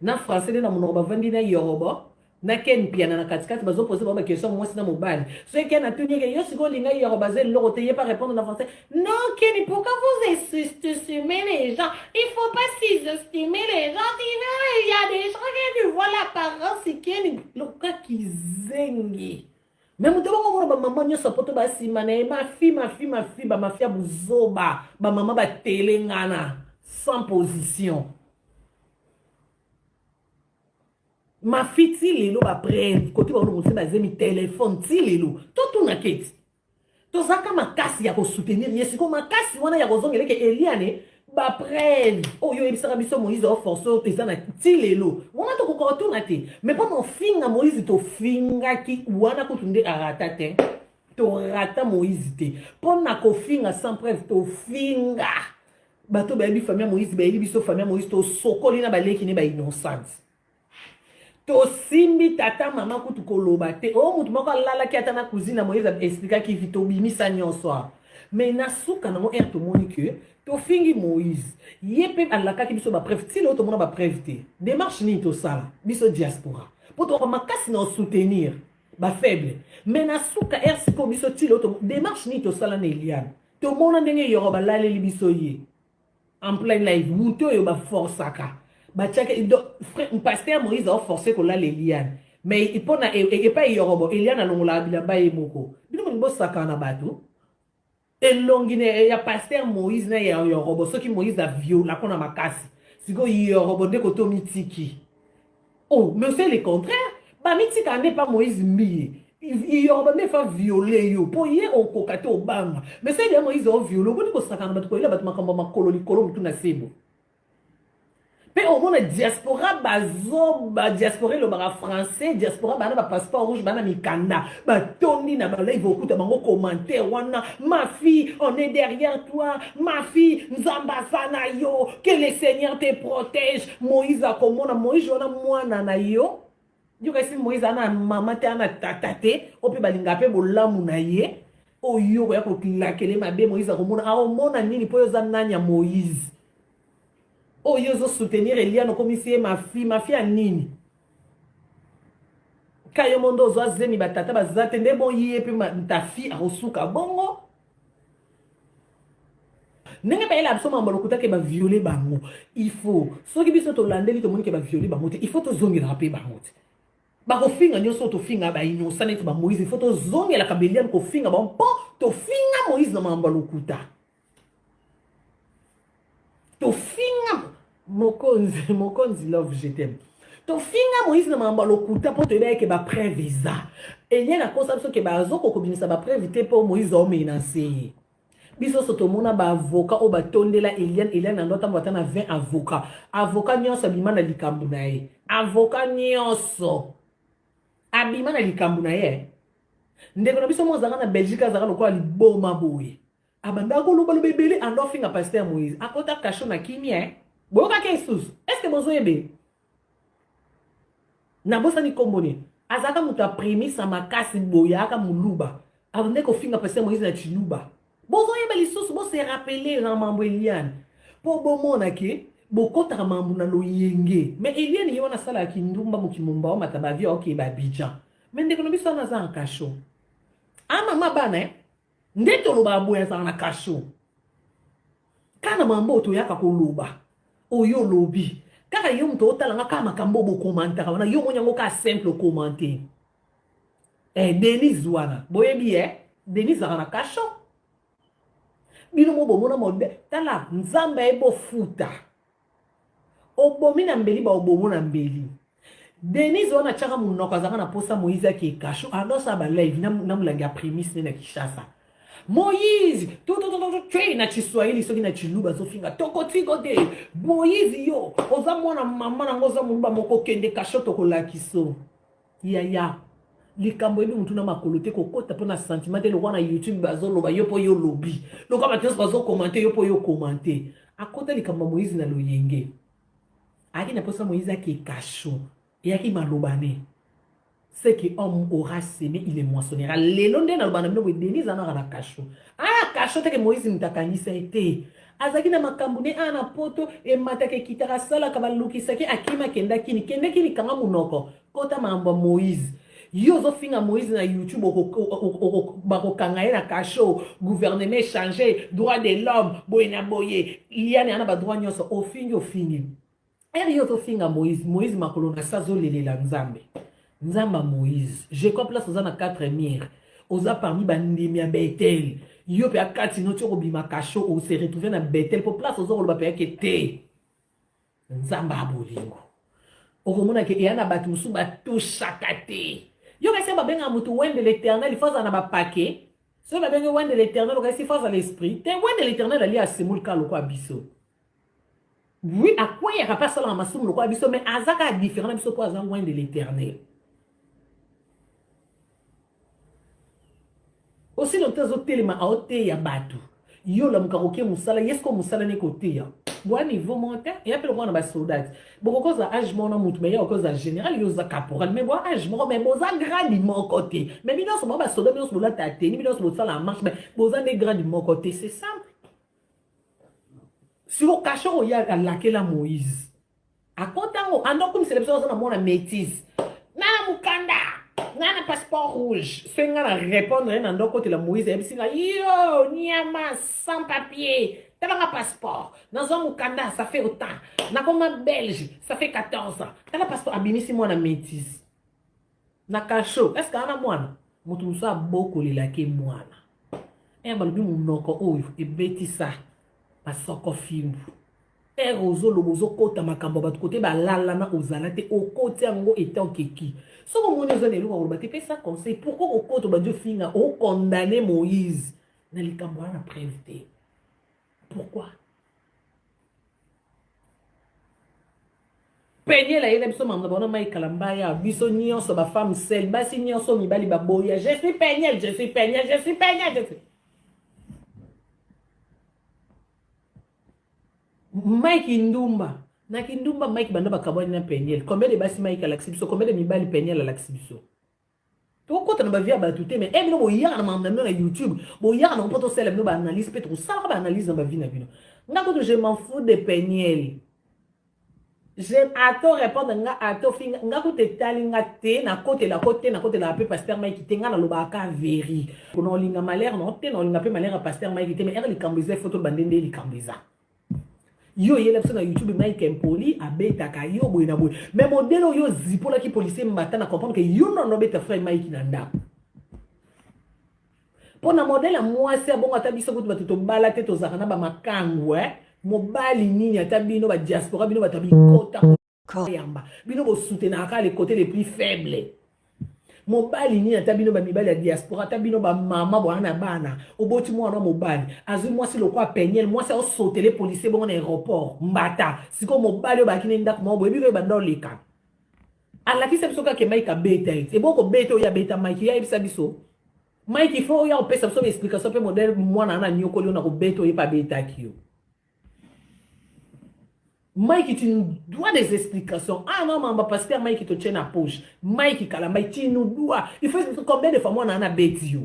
na français nde na monoko bavandi na yorobo na Ken Mpiana na katikati bazo poser bango ba question mwasi na mobali. Soki Ken atuni ye ke yo sikoyo olinga yorobo aza eloko te, ye pa répondre na français non Ken pourquoi vous sous-estimez les gens, il faut pas sous-estimer les gens, il y a des gens que tu vois l'apparence Ken loka kizengi. Mais moto bongo mona ba mama nyonso poto ba sima na ye mafi mafi mafi ba mafia buzoba ba mama ba telengana sans position. Mafi ti lelo ba preuve kote bango longosi bazemi telefone ti lelo totuna keti tozalaka makasi ya kosoutenir ye sikoyo makasi wana ya kozongela eke Eliane ba preuve oyo oyebisaka biso Moïse oforce oyo eza na ti lelo wana tokoka kotuna te mais mpo na ofinga Moïse tofingaki wana kutu nde arata te torata Moïse te mpo na kofinga sans preuve tofinga bato bayebi famille ya Moïse bayebi biso famille ya Moïse tosokoli na baleki ne ba innocente tosimbi tata mama kutu koloba te oyo motu moko alalaki ata na cousine ya Moïse explikaki vi tobimisa nyonso awa mais na suka nango ere tomoni ke tofingi Moïse ye mpe alakaki biso bapreuve ti lelo tomona bapreuve te démarche nini tosala biso diaspora mpo tokoka makasi na osoutenir bafaible mais na suka ere sikoyo biso ti lelo démarche nini tosala na Eliane tomona ndenge yoro balaleli biso ye en plein live moto oyo baforsaka batiaki pasteur Moïse aoforce kolala Eliane mais mpona epai yorobo Eliane alongolaka bilamba ye moko bino bolingi bosakana na bato elongi ya pasteur Moïse na ya yorobo soki Moïse aviolako na makasi sikoyo yorobo nde koto mitiki oh mais c'est le contraire bamitika nde pa Moïse Mbiye yorobo nde fa viole yo mpo ye okoka te obanga mais soki ya Moïse oviole oboni kosakana bato koyela bato makambo ya makolo likolo motu na sebo mpe omona diaspora bazoba diaspora elobaka français diaspora bana bapasseport rouge bana mikanda batondi na balive okuta bango commentaire wana ma fille on est derrière toi ma fille nzambe aza na yo que le Seigneur te protège Moïse akomona Moïse wana mwana na yo yoka si Moïse ana mama te ana tata te oyo mpe balingaka mpe bolamu na ye oyo koya kolakele mabe Moïse akomona aomona nini mpo oyo oza nani ya Moïse oyo ozosoutenir Eliane okomisi ye mafi mafi ya nini ka yo mondo ozwa zemi batata baza te nde bon ye mpe ntafi akosuka bongo ndenge bayela biso mambo lokuta ke baviole bango il faut soki biso tolandeli tomoni ke baviole bango te il faut tozongelaka mpe bango te bakofinga nyonso tofinga bainosa neti bamoïse il faut tozongelaka beliane kofinga bango mpo tofinga Moïse na mambo ya lokuta tofinga mokonzi mokonzi love je t'aime tofinga Moïse na mambo ya lokuta mpo toyeba eke bapreuve eza Eliane akosa biso ke bazoko kobimisa bapreuve te mpo Moïse aomenase ye biso nyonso tomona baavocat oyo batondela Eliane Eliane ando ntango ata na 20 avocat avocat nyonso abima na likambo na ye avocat nyonso abima na likambo na ye ndeko na biso mo azalaka na Belgique azalaka lokola liboma boye abanda kolobaloba ebele ando afinga pasteur Moïse akota kasho na kimia boyokaki lisusu est-ce bozoyebe nabosani nkombo nini azalaka moto aprimisa makasi boye ayaka moluba abandaki kofinga pasteur Moïse na chiluba bozoyeba lisusu bose rappeler na mambo Eliane mpo bomona ke bokɔtaka mambo na loyenge mais Eliane ye wana asalaka kindumba mokimomba omata bavio aokeye baabidjan mais ndeko na biso wana aza na kasho amama bana eh? nde tolobaka boye azalaka na kasho kaka na mambo oyo toyaka koloba oyo olobi kaka yo moto otalanga kaka makambo bokomantaka wana yo omoni yango kaka simple okomante eh, Denise wana boyebi eh? Denise azalaka na kasho bino mo bomona mode tala nzambe aye bofuta obomi na mbeli baobomo na mbeli Denise wana atiaka monoko azalaka na posa Moïse ake kasho adosala balive na molangi ya primis ne na Kinshasa Moïse twe na Chiswahili soki na Chiluba azofinga tokotiko te Moïse yo oza mwana mama nango oza moluba moko kende kasho tokolakiso yaya likambo yebi mutu na makolo te kokota mpo na sentiment te lokwa na YouTube bazoloba yo mpo yo lobi lokwa bato nyonso bazokomante yo mpo yo komante akota likambo ya Moïse na loyenge ayaki na mposa Moïse ake kasho eyaki maloba ne. Ce que homme aura semé, il le moissonnera. Lelo nde naloba na bino boye, Denise anaka na kasho. Ah, kasho teke Moïse moto akangisa ye te. Azalaki na makambo ne awa na poto, emataka ekitaka, asalaka, balukisaki, akima akenda kini. Kende kini, kanga monoko. Kota makambo ya Moïse. Yo ozofinga Moïse na YouTube, bakokanga ye na kasho, gouvernement echange, droit de l'homme, boye na boye. Liane ana ba droit nyonso, ofingi ofingi. Ere yo ozofinga Moïse, Moïse makolo na se azolelela Nzambe. Nzambe ya Moïse. Je crois place oza na 4 murs. Oza parmi bandimi ya Bethel. Yo pe akati no ti okobima cachot o se retrouver na Bethel po place ozo koloba pe yake te. Nzambe ya bolingo. Okomona ke eya na bato mosusu batushaka te. Yo kasi babengaka motu wende l'éternel, il faut azala na ba paquet. Soki babengi wende l'éternel, okasi il faut azala esprit. Te wende l'éternel alia semoule ka lokola biso. Oui, akweyaka mpe asalaka masumu lokola biso, mais aza kaka différent na biso mpo aza loin de l'éternel. Aussi longtemps azotelema aoteya bato, yo olamuka koke mosala, ye siko mosala ne koteya boa niveau moko te, eya mpe lokola na basoldati bokoki kozala age moko na motu, mais ye akoki kozala général, yo oza caporal, mais boa age moko, mais boza grade moko te, mais bino nyonso boa basoda, bino nyonso bolata teni, bino nyonso bosala marche, mais boza nde grade moko te, c'est simple. Siko kasho oyo alakela Moïse akota yango anda okumisela biso aza na mwana métise nga na mokanda nga na passeport rouge soki nga na répondre ye na ndo akotela Moïse ayebisi nga yo niama sans papier tala nga passeport nazwa mokanda ça fait autant nakoma belge ça fait 14 ans tala passeport abimisi mwana métise na kasho est ce que ana mwana moto mosusu abokolelaki mwana e balobi monoko oyo ebetisa masoko fimbu ere ozoloba ozokota makambo ya bato kote balalana ozala te okoti yango etant keki soki omoni oza na eloko ya koloba te pesa conseil pourkoi kokota obandi ofinga okondane moïse na likambo wana na preuve te pourquoi Peniel ayela biso makambo na bango na Mike Kalambay awa biso nyonso ba femme seule basi nyonso mibali baboya je suis Peniel je suis Peniel je suis Peniel je suis Mike Ndumba na kindumba Mike banda bakabwani na Peniel combien de basi Mike alakisi biso combien de mibali Peniel alakisi biso tokota na bavie ya bato te mais e bino boyaka na makambo na bino na youtube boyaka nango mpo tosala bino baanalyse mpe tokosalaka baanalyse na bavie na bino nga kutu je m'en fous de peniel je ato répondre nga ato finga nga kutu etali nga te nakotela ko te nakotelaka mpe pasteur mike te nga nalobaka ka veri na olinga malheur na te na olinga mpe malheur ya pasteur mike te mais ere likambo eza efo toloba nde nde likambo eza Yo oyela biso na YouTube Mike impoli abetaka yo boye na boye. Mais modèle oyo ozipolaki policier mbata na comprendre que yo nano obeta frère Mike na ndako. Mpo na modèle ya mwasi abongo ata biso kutu bato tobala te tozalaka na bamakangu eh? Mobali nini ata bino ba diaspora bino bato ya bikota yamba bino bosutenaka kaka le côté le plus faible mobali nini ata bino bamibali ya diaspora ata bino bamama bwana na bana oboti mwana mobali azwi mwasi lokola peniel mwasi aosotele policier bongo na aéroport mbata sikoyo mobali oyo bayaki ne ndako moko boyebi koyeba nda oleka alakisa biso kaka mike abeta ye eboko kobeta oyo abeta mike ye ayebisa biso mike ifo oyo akopesa biso baexplication mpe modele mwana wana anyokoli yo na kobeta oye mpe abetaki yo Mike, tu nous dois des explications. Ah non, maman, pasteur Mike, tu tiens la poche. Mike Kalambay, tu nous dois. Il faut combien de fois moi on a bêti yo.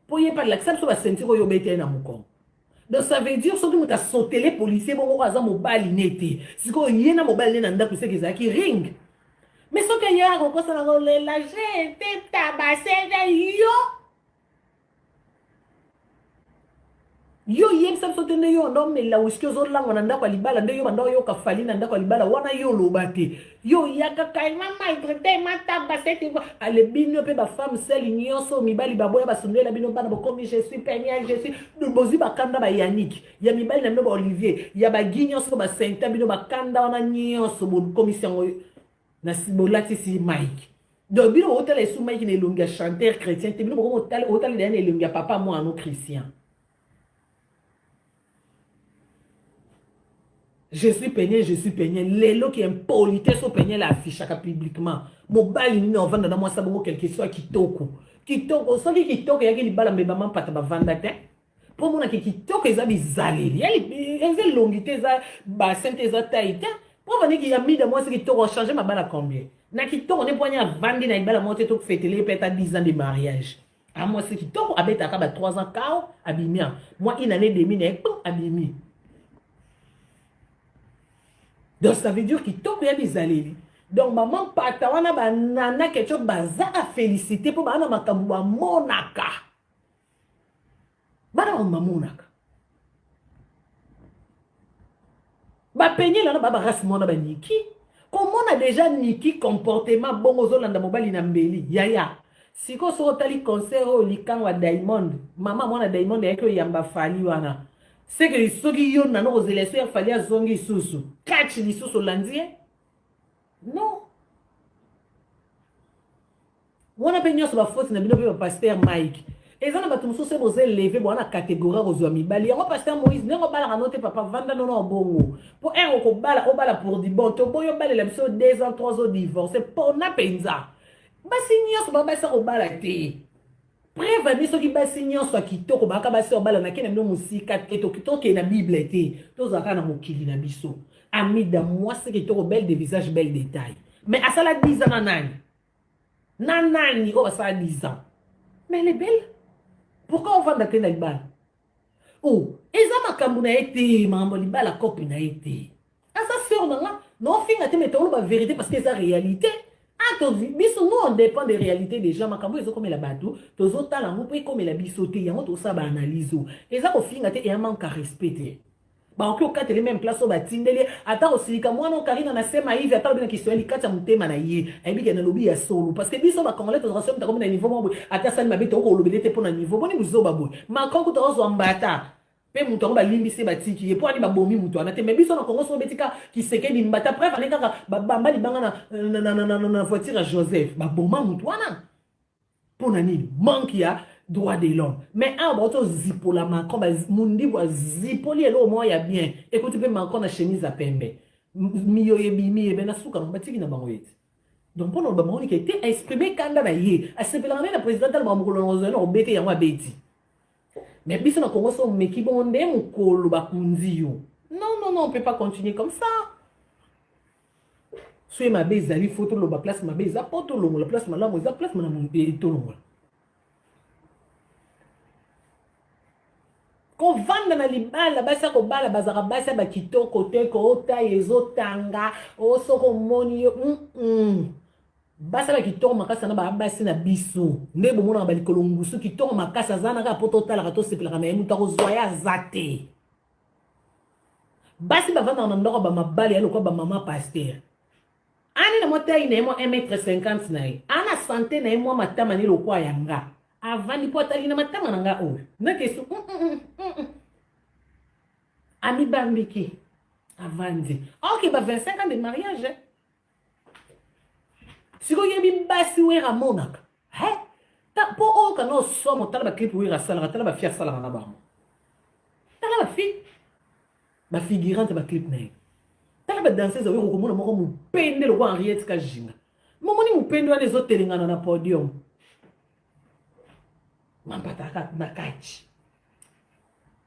Pour y pas la ça ba sentir yo bêti na mukon. Donc ça veut dire soki moto asotele policier bongo aza mobali ne te. Sikoyo ye na mobali ne na ndako seke ezalaki ring. Mais soki ye akokosala kolela j'ai été tabassé yo Yo yebisa biso te nde yo banda omela whisky ozolangwa na ndako ya libala nde yo banda oyoka fali na ndako ya libala wana yo oloba te yo oyaka kai ma maltraite ma tabase te ale bino mpe bafemme sele nyonso mibali baboya basundela bino bana bokomi je suis peniel je suis bozwi bakanda ba yannick ya mibali na bino ba olivier ya bagi nyonso basainta bino bakanda wana nyonso bokomisi yango na bolatisi Mike donc bino bokotala esu Mike na elongi ya chanteur chrétien te bino bokotala deya na elongi ya papa mwana no Christian je suis peigné je suis peigné lelo ki impolitesse o peigné la affichaka publiquement mobali nini ovanda na mwasi bongo quelque soit kitoko kitoko soki kitoko eyaki libala mbeba mampata bavanda te mpo omonake kitoko eza bizaleli eza elongi te eza bassin te eza tai te mpo vandiki ya mida mwasi kitoko achange mabala combien? Na kitoko nde mpo avandi na libala moko te, tofetele ye mpe ata 10 ans de mariage. Amwasi kitoko, abetaka ba 3 ans kao, abimi mwa une année demi na ye, abimi. Donc ça veut dire kitoko ya bizaleli. Donc mama mpata wana, banana Ketchup baza a félicité mpo baa na makambo bamonaka, bana makambo bamonaka. Bapenyela na ba barasi mwana baniki komona deja niki comportement bongo, ozolanda mobali na mbeli yaya. Sikoyo soki otali concert oyo, likango ya Diamond, mama mwana Diamond ayaki oyamba Fally wana, seke soki yo nano kozela eso ya Fally azongi lisusu kati lisusu, olandi ye non. Wana mpe nyonso bafoti na bino mpe bapasteur Mike. Eza na bato mosusu boza élevé boa na catégorie ya kozwa mibali yango. Pasteur Moïse, ndenge obalaka no te, papa, vanda nono bongo mpo ere okobala, obala pour du bon. Toboyi obalela biso 2 ans, 3 ans, divorce mpona mpenza basi nyonso babasi kobala te. Preuve ani, soki basi nyonso ya kitoko baka basi obala, nake na bino mosika te, tokende na Bible te, tozalaka na mokili na biso. Amida, mwasi kitoko, belle de visage, belle de taille, mais asala 10 ans na nani? Na nani oyo asala 10 ans? Mais elle est belle, pourquoi ovanda te na libala? Oh, eza makambo na ye te, makambo ya libala kope na ye te. Aza sœur na nga, naofinga te, mais toloba vérité parce que eza réalité. Ah, biso, nous, on dépend des réalités déjà. Makambo ezokomela bato, tozotala yango mpo ekomela biso te. Yango tosala baanalyse oyo, eza kofinga te, eya manque ya respect te. Bakoki okateli même place oyo batindeli, ata kosilika mwana okarina na se maivi, ata alobi na Kiswahili, kati ya motema na ye ayebi ke nalobi ya solo, parce que biso Bacongolais tozalaka soki takomi na niveau moko boye, ata asali mabe, tokoki kolobele te mpo na niveau boni buzoba boye. Macron kuta ozwa mbata mpe moto yango balimbisi ye, batiki ye mpo ani babomi moto wana te. Mais biso na Congo, soki obeti kaka Tshisekedi mbata, preuve ane kaka babamba libanga na voiture ya Joseph, baboma moto wana. Mpo na nini? Manque ya droit de l'homme. Mais awa bauti ozipola Macron, mondibu azipoli eloko moko ya bien, ekuti mpe Macron na chemise ya pembe, miyoyo ebimi ye be na suka nango, batiki na bango ye te. Donc mpo na oloba bango nike te, aexprime kanda na ye, asepelaka nde na président alobaka mokolo na kozala na kobete yango, abeti. Mais biso na Congo, so omeki bongo nde mokolo bakundi yo. Non, non, non, on peut pas continuer comme ça. Soki mabe ezali, faut toloba place mabe eza mpo tolongola, place malamu eza, place malamu tolongola. Kovanda na libala, basi ya kobala bazalaka basi ya bakitoko te, kootai ezotanga o soki omoni yo Basi ya bakitoko makasi wana, baa basi na biso nde bomonaka balikolo ngusu kitoko makasi, aza na kaka mpo totalaka, tosepelaka na ye, moto akozwa ye aza te. Basi bavandaka na ndako ya bamabale ya lokola bamama pasteur ani na mwa taille na ye, mwa 1 mètre 50 na ye, ana sante na ye, mwa matama ne lokwa ya nga, avandi mpo atali na matama na nga oyo nakesu amibambiki, avandi. Ok, ba 25 ans de mariage sikoyo, yebi basi wera amonaka mpo oyo kana osomo. Tala baclip wera asalaka, tala bafi asalaka na bango, tala bafi bafigurante baclip na ye, tala badanseuse oyo okomona moko mopende lokwa Henriette Kajinga. Momoni mopende wana ezotelengana na podium, mampataka na kati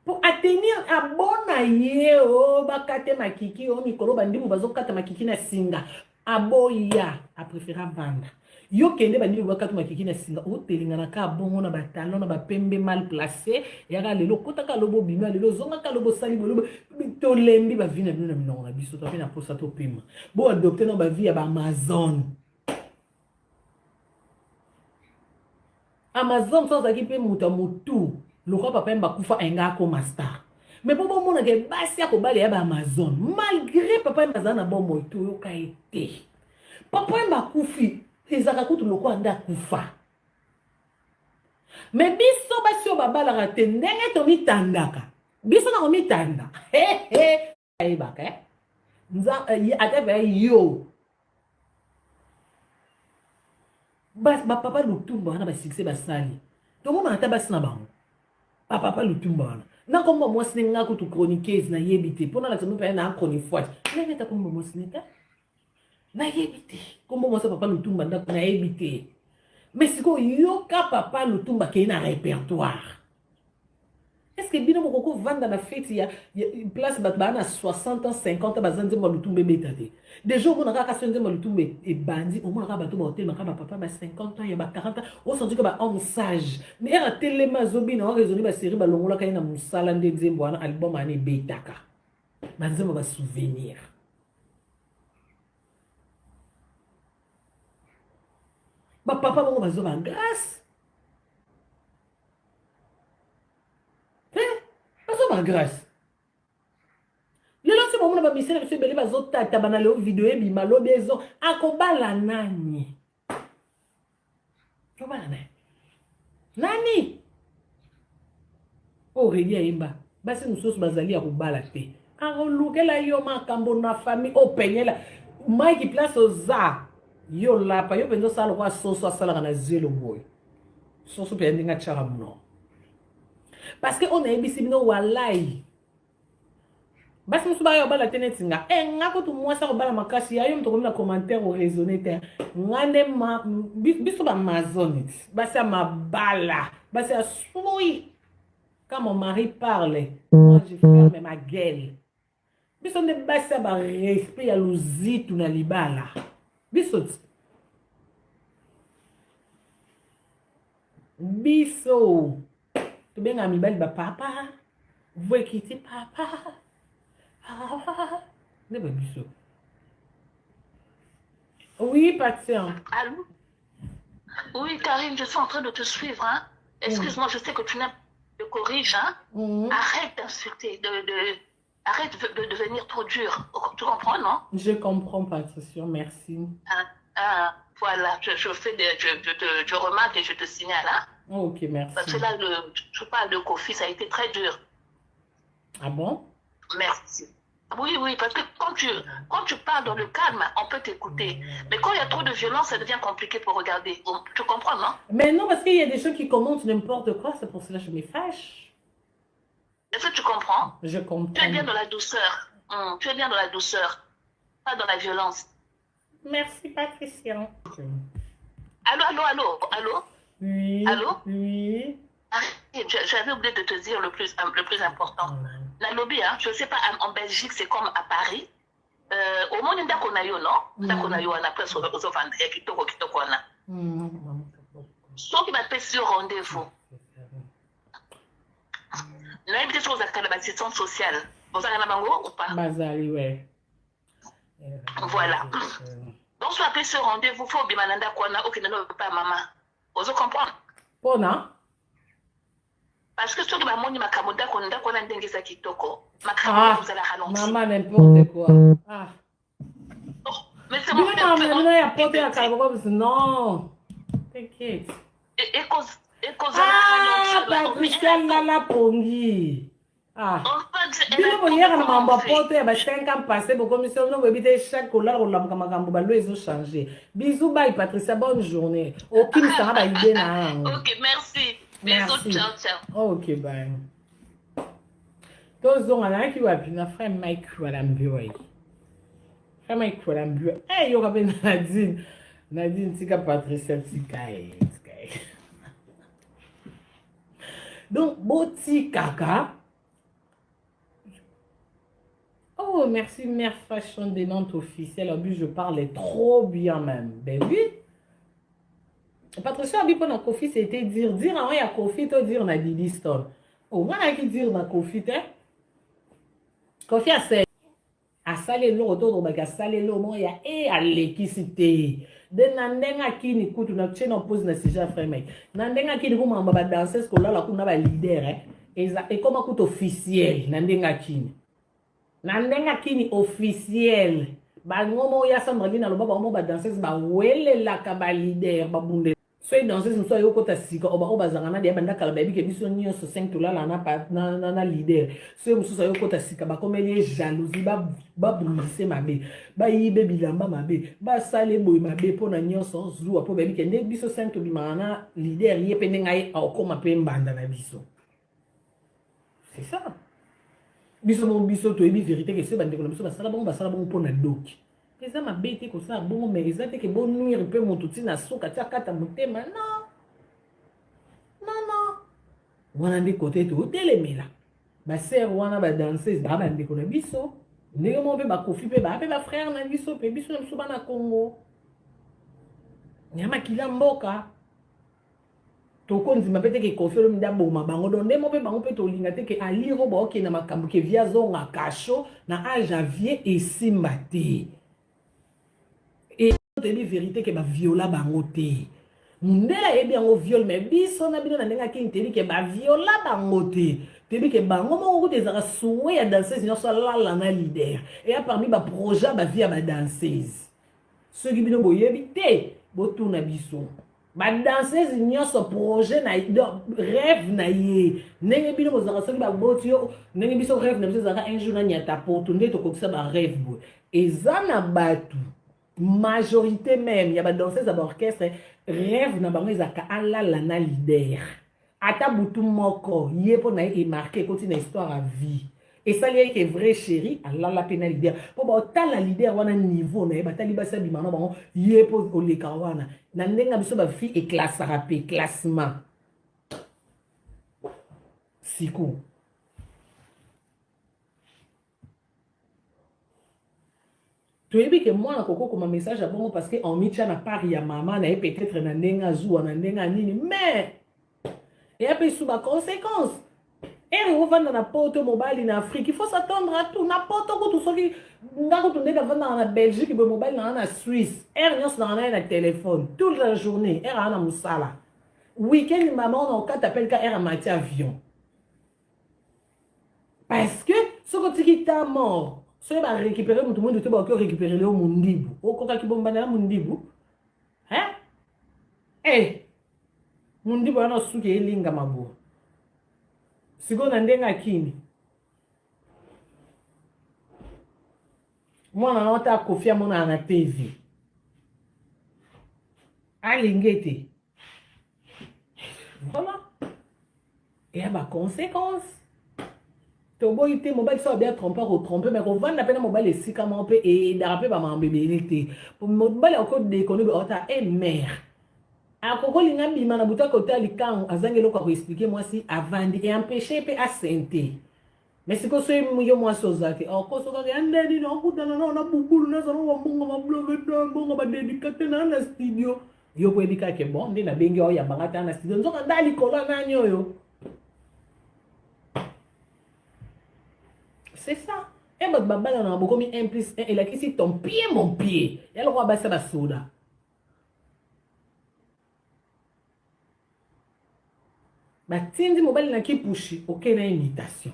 mpo atenir abona ye o bakate makiki o mikolo bandimu bazokata makiki na singa, aboya, apréféré avanda. Yo kende, bandimi bakata makiki na singa, otelengana ka bongo na batalon na bapembe mal placé. Yaka lelo, okotaka lobo, obima lelo, ozongaka lobo, osali bolobo. Tolembi bavie na bino na minoko na biso, toape na posa topema. Bo adopte na bavie ya baamazone. Amazon so azalaki mpe moto ya motu lokwa papa ye bakufa, enga akoma star. Mais mpo bomonaka basi ya kobala ya baamazon, malgré papa ye azala na bomoi, toyoka ye te. Papa ye bakufi, ezalaka kutu lokola nde akufa. Mais biso basi oyo babalaka te, ndenge tomitandaka, biso na komitanda ayebaka ata pe yo bapapa Lutumba wana, basuccès basali, tomona ata basi na bango. Bapapa Lutumba wana, na komba mwasi ne nga kutu chroniqueuse nayebi te, mpo nalakisa mpe na chronifoite, nayebi ata komba mwasi ne te, nayebi te kombo mwasi ya papa Lutumba ndako, nayebi te. Mais sikoyo yoka, papa Lutumba akei na répertoire. Est-ce que bino bokoki kovanda na feti ya, ya place bato baa na 60 ans 50 ans baza nzembo ya lutumba ebeta te? Deja omona kaka so nzembo ya lutumba ebandi, omona kaka bato baotelema kaka bapapa ba 50 ans ya ba 40 ans, osanti ka ba homme sage mais ere atelema azobina oraisonne baserie balongolaka ye na mosala nde nzembo wana album wana ebetaka banzembo ba souvenir. Bapapa bango bazwa ba grâce bazwa ba grâce lelo ti bomona bamisele biso ebele bazotata bana leo video ebima lobi ezo akobala nani akobala nani nani Aurélie ayemba basi mosusu bazali ya kobala te akolukela yo makambo na famille openyela Mike place oza yo lapa yo mpenza osala lokola soso asalaka na zelo boye soso mpenza ndenge atyaka monoko parce que oyo nayebisi bino walai basi mosusu baya kobala te neti nga e nga kutu mwasi akobala makasi ya yo moto okomi na commentaire oraisonne te nga nde biso bamazone basi ya mabala basi ya sui quand mon mari parle moi je ferme ma gueule biso nde basi ya barespect ya luzitu na libala biso ti biso tobengaka mibali bapapa voekiti papa nde ba biso. Oui, patient. Allô? Oui, Karine, je suis en train de te suivre. Hein? Excuse-moi, je sais que tu n'as te corrige. Hein? Arrête d'insulter, arrête de devenir trop dur. Tu comprends, non? Je comprends, Patricia, merci. Ah, ah, voilà, je fais des, je te, je remarque et je te signale. Hein? Ok, merci. Parce que là, je parle de Kofi, ça a été très dur. Ah bon? Merci. Oui, oui, parce que quand tu parles dans le calme, on peut t'écouter. Mais quand il y a trop de violence, ça devient compliqué pour regarder. Tu comprends, non? Mais non, parce qu'il y a des gens qui commentent n'importe quoi, c'est pour cela que je me fâche. Est-ce que tu comprends? Je comprends. Tu es bien dans la douceur. Tu es bien dans la douceur, pas dans la violence. Merci, Patricia. Allô, allô, allô, allô? Oui. Allô? Oui. J'avais oublié de te dire le plus important. La lobby, hein, je ne sais pas, en Belgique, c'est comme à Paris. Au moins, ndako na yo, non? Ndako na yo, wana, après, ozovanda, ya kitoko, kitoko, wana. Soki bapesi yo rendez-vous. Nayebi te soki ozalaka na ba-assistance sociale. Ozalaka na bango ou pas? Bazali, ouais. Voilà. Donc, soki bapesi yo rendez-vous, faut obima na ndako wana, okende na epai ya mama. Ozo comprendre? Mpona? Parce que soki bamoni makambo ndako ndako wana ndenge eza kitoko, makambo ozala ralenti. Mama, n'importe quoi. Ah. Oh, mais c'est mon Bino bino ya poto ya kala boko biso non. T'inquiète. Ekozala Ah, Patricia Lala Pongi. Ah. Bino boyaka na makambo ya poto ya ba 5 ans passé bokomisi bino boyebi te chaque kolala kolamuka makambo balo ezo changer. Bisous bye Patricia, bonne journée. Okimisanga ba idée na yango. Ok, merci. Bisous, Merci. ciao, ciao. Ok, bye. Tozonga nayaki wapi na frère Mike Walambioi. Frère Mike Walambioi. Eh, yoka mpe Nadine. Nadine tika Patricia tika ye, tika ye. Donc botikaka. Oh, merci Mère Fashion des Nantes officielle. En plus, je parlais trop bien même. Ben oui. Patricia abi mpona Kofi, c'était dire dire yango ya Kofi to dire na Didi Stone. Oh, nga nayaki dire na Kofi te. Kofi ase asali eloko to tolobaki asali eloko moko ya e alekisi te de na ndenge akini kutu na tie na pose na sujet ya frère Mike na ndenge akini kumamba badanseuse kolala kuna baleader eh, eza ekoma kutu officiel na ndenge akini na ndenge akini officiel bango moko ya Sandra aloba bango moko badanseuse bawelelaka baleader babundela soki danseuse mosusu aye okota sika oyo baoyo bazalaka na deya banda kala bayebi ke biso nyonso 5 tolala na leader soki mosusu aye okota sika bakomeli ye jalousie babundise mabe bayibe bilamba mabe basala boye mabe mpona nyonso zuwa mpo bayebi ke nde biso 5 tobimaka na leader ye mpe ndenge aye akokoma mpe mbanda na biso. C'est ça. Biso moko biso toyebi vérité ke soki bandeko na biso basala bongo basala bongo mpona doki eza mabe te kosala bongo mais eza te ke bonuire mpe moto ntina suka ti akata motema. Non, non, non, wana nde kote totelemela. Ba sœur wana ba danseuse ba bandeko na biso. Ndenge moko mpe bakofi mpe ba mpe ba frère na biso mpe biso na biso bana Congo. Ya makila mboka. Tokondima mpe te ke Koffi Olomide aboma bango donc nde moko mpe bango mpe tolinga te ke aliro baokende makambo ke vie azonga kasho na age ya vie esimba te. Et toyebi verite ke ba viola bango te. Mundele ayebi yango viol mais biso na bino na ndenge akini toyebi ke ba viola bango te. Toyebi ke bango moko kutu ezalaka souhait ya danseuse nyonso alala na leader. Eya parmi ba projet ba vie ya ba danseuse. Soki bino boyebi te, botuna biso. Ba danseuse nyonso projet na rêve na ye ndenge bino bozalaka soki baboti yo ndenge biso rêve na biso ezalaka un jour na nyata poto nde tokokisa ba rêve boye eza na bato majorité meme ya ba danseuse ya ba orchestre rêve na bango ezalaka alala na leader Ata butu moko ye mpo na ye emarke ekoti na histoire ya vie esali ye ke vrai chéri alala mpe na leader mpo baotala leader wana niveau na ye batali basi abima na bango ye mpo oleka wana na ndenge na biso bafille eklasaka mpe classement siku Toyebi ke mwana akoki kokoma message ya bongo parce que amitia na part ya mama na ye peut-être na ndenge azuwa na ndenge ya nini mais eya mpe su ba conséquences ere ovanda na poto mobali na afrique il faut s'attendre à tout na poto kutu soki nga kutu nde navandaka na belgique boye mobali nanga na suisse ere nyonso nanga na ye na telefone toute la journée ere aa na mosala weekend mama ona okata pelka ere amati avion Parce que soki otiki temps mort soki ba récupérer mutu mwindu te bakoki récupérer yo mundibu okokaki bombana ya mundibu hein eh mundibu wana suki elinga mabua sikoyo na ndenge akimi mwana na ata akofi amonaka na tv alingi ete vraiment eya ba conséquence toboyi te mobali soki abia trompe akotrompe me kovanda mpe na mobali esika moko mpe eyedaka mpe bamakambo ebele te mobali akodekone be ota e mare akokolinga bima na butu akota likango azangi eloko ya koexplike mwasi avandi e empeshe mpe asente Mais sikoyo soki yo mwasi oza te okoso kaka ya nde nini okutana nao na bubulu nazala na bambongo mablove mbongo badedikate na na studio yo koyebi kaka ke bon nde nabengi oyamba nga ta na studio nzoka nda likolo ya nani oyo c'est ça e bato babalanaka bokomi 1 plus 1 elakisi ton pied mon pied ya lokola basi ya basoda Batindi mobali na kipushi oke na imitation.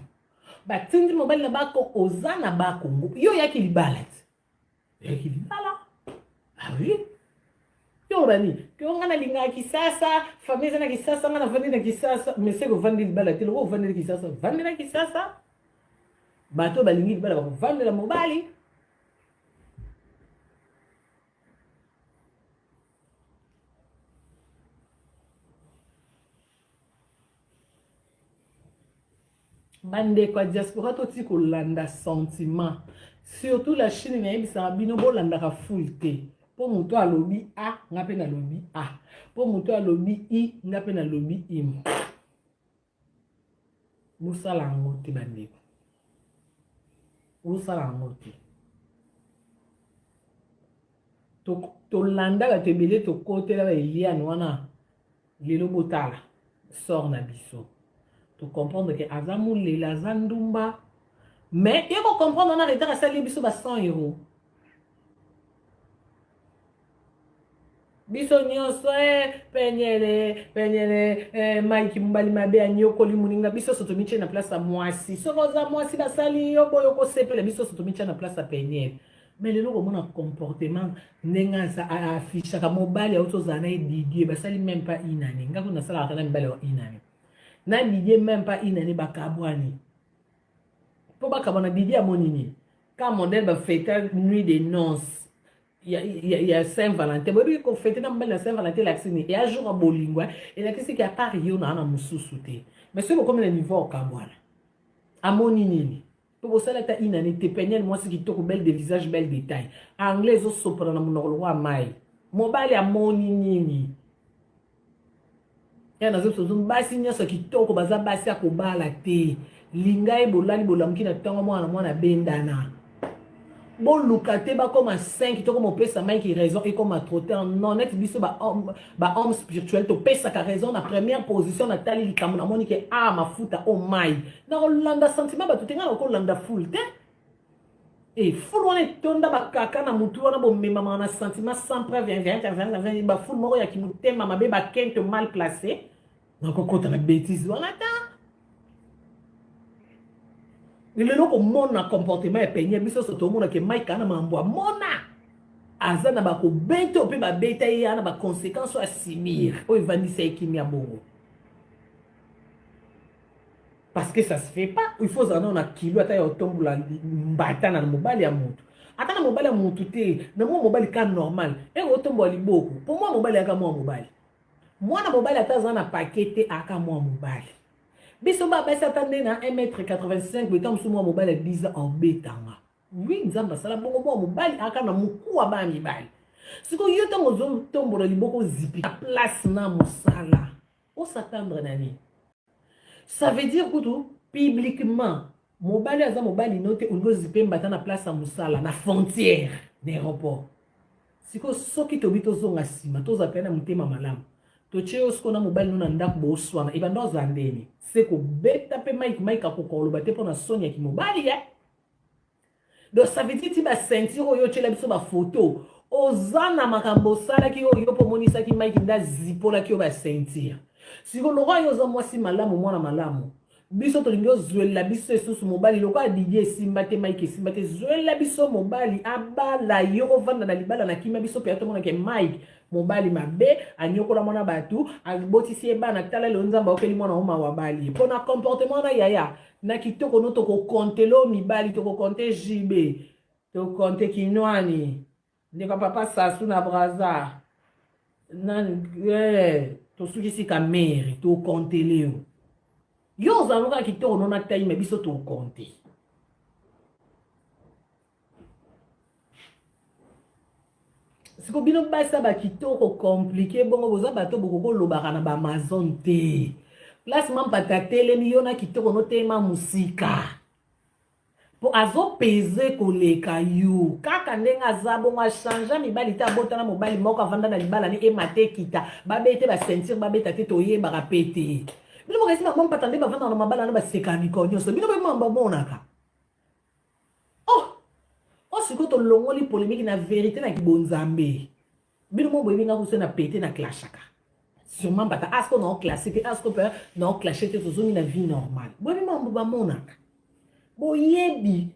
Batindi mobali na bako oza na bakongo. Yo oyaki libala ti. Oyaki libala. Ah oui. Yo obani. Yo nga nalingaka Kisasa, famille eza na Kisasa, nga navandi na Kisasa. Mais seke ovandi libala te, lokola ovandeli Kisasa, vandela Kisasa. Bato balingi libala bakovandela mobali. Bandeko ya diaspora toti kolanda sentiment surtout la Chine nayebisaka bino bolandaka foule te mpo moto alobi a nga mpe nalobi a mpo moto alobi i nga mpe nalobi i bosala yango te bandeko bosala yango te tolanda bato ebele tokotela ba Eliane wana lelo botala sort na biso to comprendre ke aza mulela aza ndumba mais ye ko comprendre wana retard asali biso ba 100 euros biso nyonso eh, penyele penyele eh, mike mobali mabe anyokoli moninga biso nyonso tomitie na place ya mwasi soki oza mwasi basali yo boye okosepela biso nyonso tomitie na place ya penyele mais lelo komona comportement ndenge aaffichaka mobali auti ozala na ye Didier basali même pas une année nga kuna nasalaka na mibali ya une année na Didier même pas une année bakabwani mpo bakabwana Didier amoni nini ka modèle bafeta nuit de noces ya, ya, ya Saint Valentin boyebi kofete na mobali na Saint Valentin elakisi nini eya jour ya bolingo elakisi ke apart yo na na mosusu te mais soki bokomi na niveau okabwana amoni nini Po bosali ata une annee te peniel mwasi kitoko belle de visage belle de taille anglais ezo sopana na munoko lokola mayi mobali amoni nini? Ya nazo biso basi nyonso kitoko baza basi ya kobala te. Linga ye bolali bolamuki na ntongo mwana mwana bendana. Boluka te bakoma 5 tokoma opesa Mike raison ekoma trop tard. Non, neti biso ba homme, ba homme spirituel topesaka raison na première position na tali likambo namoni ke a ah, mafuta o oh, mai. Nakolanda sentiment bato te, ngai nakolanda foule te. E foule wana etonda bakaka na mutu wana bomemamaka na sentiment sans preuve, ba foule moko ya kimotema mabe, ba kente mal placé. Nakokota na bêtise wana ta. Lelo komona comportement ya Peniel, biso nyonso tomona ke Mike ana mambo amona aza na bakobeta oyo mpe babeta ye ana baconséquence oyo asimir oyo evandisa ye kimia bongo, parce que ça se fait pas. Il faut ozala nao na kilo ata ya otombola mbata na mobali ya motu, ata na mobali ya motu te, na mwa mobali ka normal eke otombola liboko mpo mwa mobali aka mwa mobali, mwana mobali ata aza na paquet te, aka mwa mobali. Biso ba basi ata nde na 1m85 boye, ntango mosusu mwa mobali ya 10 ans aobetanga. Wi, Nzambe asala bongo, mwa mobali aka na mokuwa bana mibali. Sikoyo yo ntango ozotombola liboko ozipi na place na mosala, osatendre na nini? Ça veut dire kutu publiquement mobali aza mobali no te, olingi ozipe mbata na place ya mosala na frontière na aéroport. Sikoyo soki tobi tozonga nsima, tozala mpe na motema malamu, totie yo sikoyo na mobali no na ndako boswana, ebanda ozala ndeni se kobeta mpe Mike, Mike akoka koloba te mpo na soni ya kimobali ye. Donc ça veut dire ti ba ceinture oyo otyela biso ba photo, oza na makambo osalaki oyo yo mpo omonisaki Mike nde azipolaki yo ba ceinture. Sikoyo lokola yo oza mwasi malamu, mwana malamu, biso tolingi ozwela biso esusu mobali lokola Didi esimba te, Mike esimba te, zwela biso mobali abala yo, ovanda na libala na kimia. Biso mpe tomona ke Mike mobali mabe anyokola mwana bato, abotisi ye bana, tala lelo Nzambe aokeli mwana o mawa abali ye mpo na comportement na yaya na kitoko no. Tokokontelo mibali, tokokonte JB, tokonte Kinwani, ndeko papa Sasu na Braza nani, tosukisi kamere, tokontele yo. Yo ozala kaka kitoko no na tai, me biso tokonte. Siko bino basi ya bakitoko compliqué bongo, boza bato bokoki olobaka na baamazone te. Place mampata atelemi, yo na kitoko notema mosika mpo azopeze koleka yo. Kaka ndenge aza bongo, achange mibali te, abotana mobali moko, avanda na libala ni emata ekita, babete baceinture, babeta te, toyebaka pe te. Bino bokesi bamampata nde bavandaka na mabala na baseka mikolo nyonso, bino mpe bamonaka. Oh, oh, sikoyo tolongoli polémique na vérité na kibonzambe. Bino mo boyebi nga kuso na pete na clashaka sûrement mbata asko na oclasse te, asko mpe na oclashe te, tozongi na vie normale. Boyebi mambo bamonaka, boyebi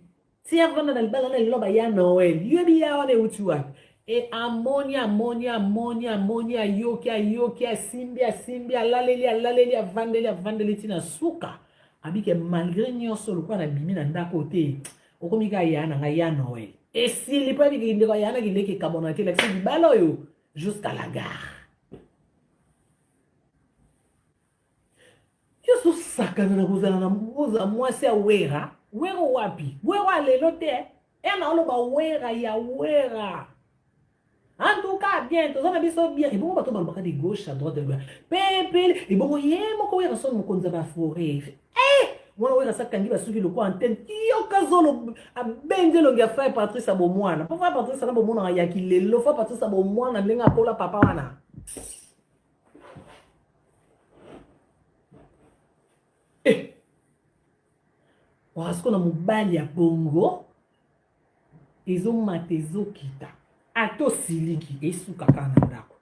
ti avanda na libala na lelo baya Noel, yoyebi ya wana euti wapi? E amoni, amoni, amoni, amoni, ayoki, ayoki, asimbi, asimbi, alaleli, alaleli, avandeli, avandeli ntina suka abike. Malgré nyonso, lokola nabimi na ndako te, okomi kaka ya na ngai ya Noel esili mpo abiki ndeko ya na kileki ekabwana te, lakisi libala oyo jusqu'à la gare. Yo ozosakana na kozala na ozala mwasi ya Wera. Wera wapi? Wera alelo te, e na oloba Wera ya Wera. En tout cas bien, toza na biso bien. Ebongo bato balobaka de gauche à droite pepele, ebongo ye moko Wera son mokonzi ya baforet, eh! Mwana Wera asakangi basuki lokola antenne, yoka zolo abendi elongi ya frère Patrice ya bomwana, mpo frère Patrice na bomonaka ya kilelo, frère Patrice ya bomwana ndenge akola papa wana. Eh! Wasiko na mobali ya bongo ezomata ezokita, ata osiliki esuka kaka na ndako.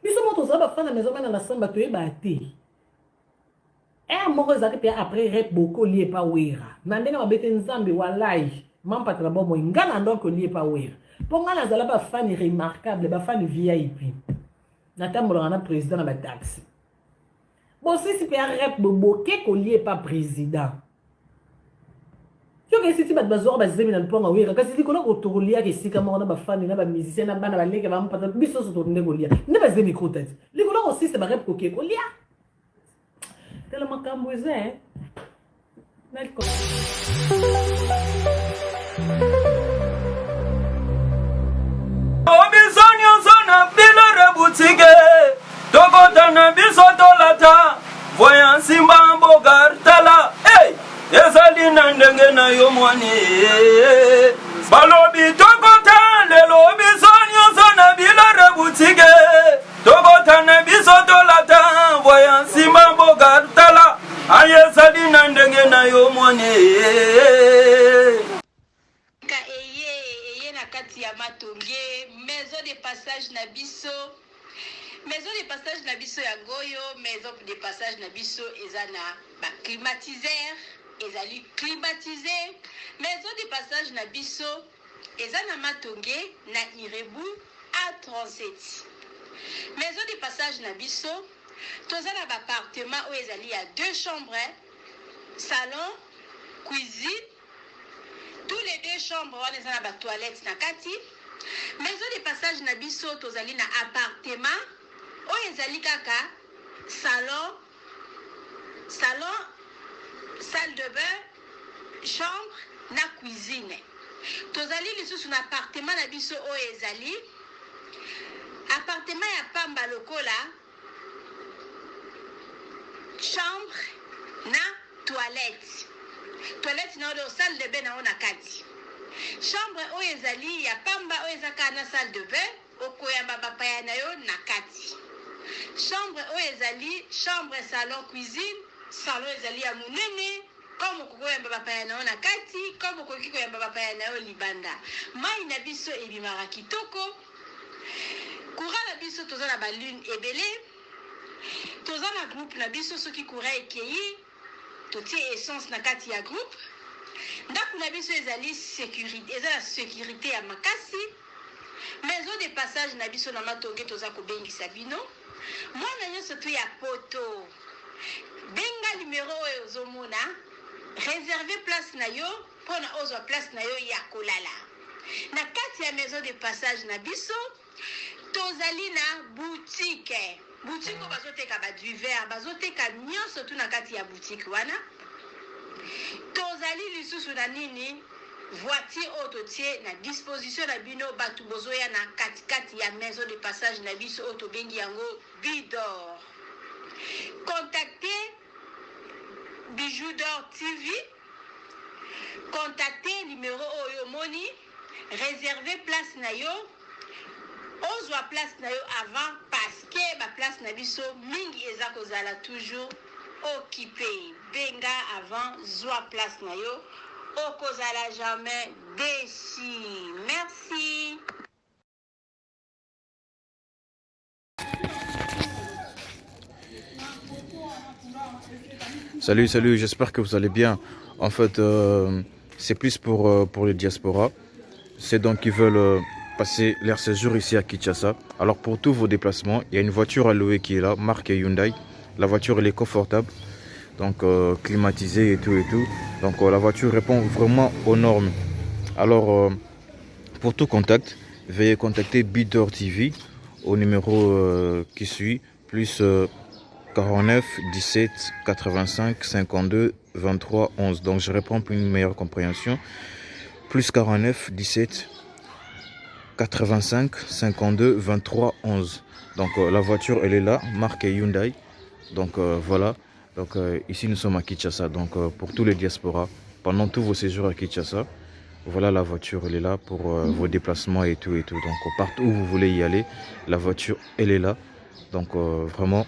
Biso moko tozala bafana maison bana na samba, toyeba te ere moko ezalaki mpe après rep bokoli epa Wera na ndenge mabe te. Nzambe walai mampata na bomoi, nga na ndonk olie epa Wera mpo nga nazala bafani remarquable, bafani VIP, natambolaka na président na bataxi. Bosisi mpe ya rep, boke kolia epa président. Yoka esiti bato bazwaka bazemi na lupango Wera, kasi likolo tokoliaka esika moko na bafani na bamusicien na bana baleke bampata, biso nyonso tokende kolia nde bazemi ekota ti likolo kosisa barep koke kolia. Tala makambo eza Biso nyonso na bilore butike tokota. Moni balobi tokota lelo biso nyonso na bilore butike tokota na biso tolata voya nsima mboka tala ayezali na ndenge na yo moni. Ka eye eye na kati ya Matonge, maison de passage na biso, maison de passage na biso yango oyo. Maison de passage na biso eza na ba climatiseur, ezali climatisé. Maison de passage na biso eza na Matonge na Irebu A37. Maison de passage na biso, toza na ba appartement oyo ezali ya deux chambres, salon, cuisine. Tous les deux chambres wana eza na ba toilettes na kati. Maison de passage na biso, tozali na appartement oyo ezali kaka salon, salle de bain, chambre na cuisine. Tozali lisusu na appartement na biso oyo ezali appartement ya pamba lokola chambre na toilette na oyo salle de bain na oyo na kati. Chambre oyo ezali ya pamba, oyo eza kaka na salle de bain, okoyamba bapaya na yo na kati. Chambre oyo ezali chambre, salon, cuisine. Salon ezali ya monene, comme okoki koyamba bapaya na yo na kati, comme okoki koyamba bapaya na yo libanda. Mai na biso ebimaka kitoko. Courant na biso, toza na balune ebele. Toza na groupe na biso, soki courant ekei, totie essence na kati ya groupe. Ndako na biso ezali sécurité, eza na sécurité ya makasi. Maison de passage na biso na Matonge, toza kobengisa bino, mwana nyonso tu ya Poto, benga numero oyo ozomona, réserve place na yo mpona ozwa place na yo ya kolala na kati ya maison de passage na biso. Tozali na boutique, boutique oyo bazoteka badivers, bazoteka nyonso tu na kati ya boutique wana. Tozali lisusu na nini? Voiture oyo totie na disposition na bino bato bozoya na katikati ya maison de passage na biso oyo tobengi yango Bidor. Contactez Bijou d'Or TV, contactez numéro oyo omoni, réserve place na yo, ozwa place na yo avant, parce que baplace na biso mingi eza kozala toujours occupé. Benga avant, zwa place na yo, okozala jamais déçu. Merci. Salut, salut, j'espère que vous allez bien. En fait, c'est plus pour les diasporas. C'est donc qui veulent passer leur séjour ici à Kinshasa. Alors pour tous vos déplacements, il y a une voiture à louer qui est là, marque Hyundai. La voiture, elle est confortable, donc climatisée et tout et tout. Donc la voiture répond vraiment aux normes. Alors pour tout contact, veuillez contacter Bidor TV au numéro qui suit, plus 49 17 85 52 23 11. Donc je reprends pour une meilleure compréhension. Plus 49 17 85 52 23 11. Donc la voiture, elle est là, marque Hyundai. Donc voilà. Donc ici nous sommes à Kinshasa. Donc pour tous les diasporas, pendant tous vos séjours à Kinshasa, voilà, la voiture, elle est là pour vos déplacements et tout et tout. Donc partout où vous voulez y aller, la voiture, elle est là. Donc vraiment,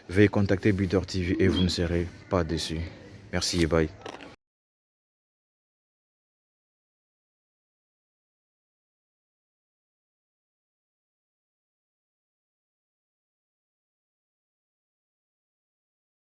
veuillez contacter Bidor TV et vous ne serez pas déçus. Merci et bye.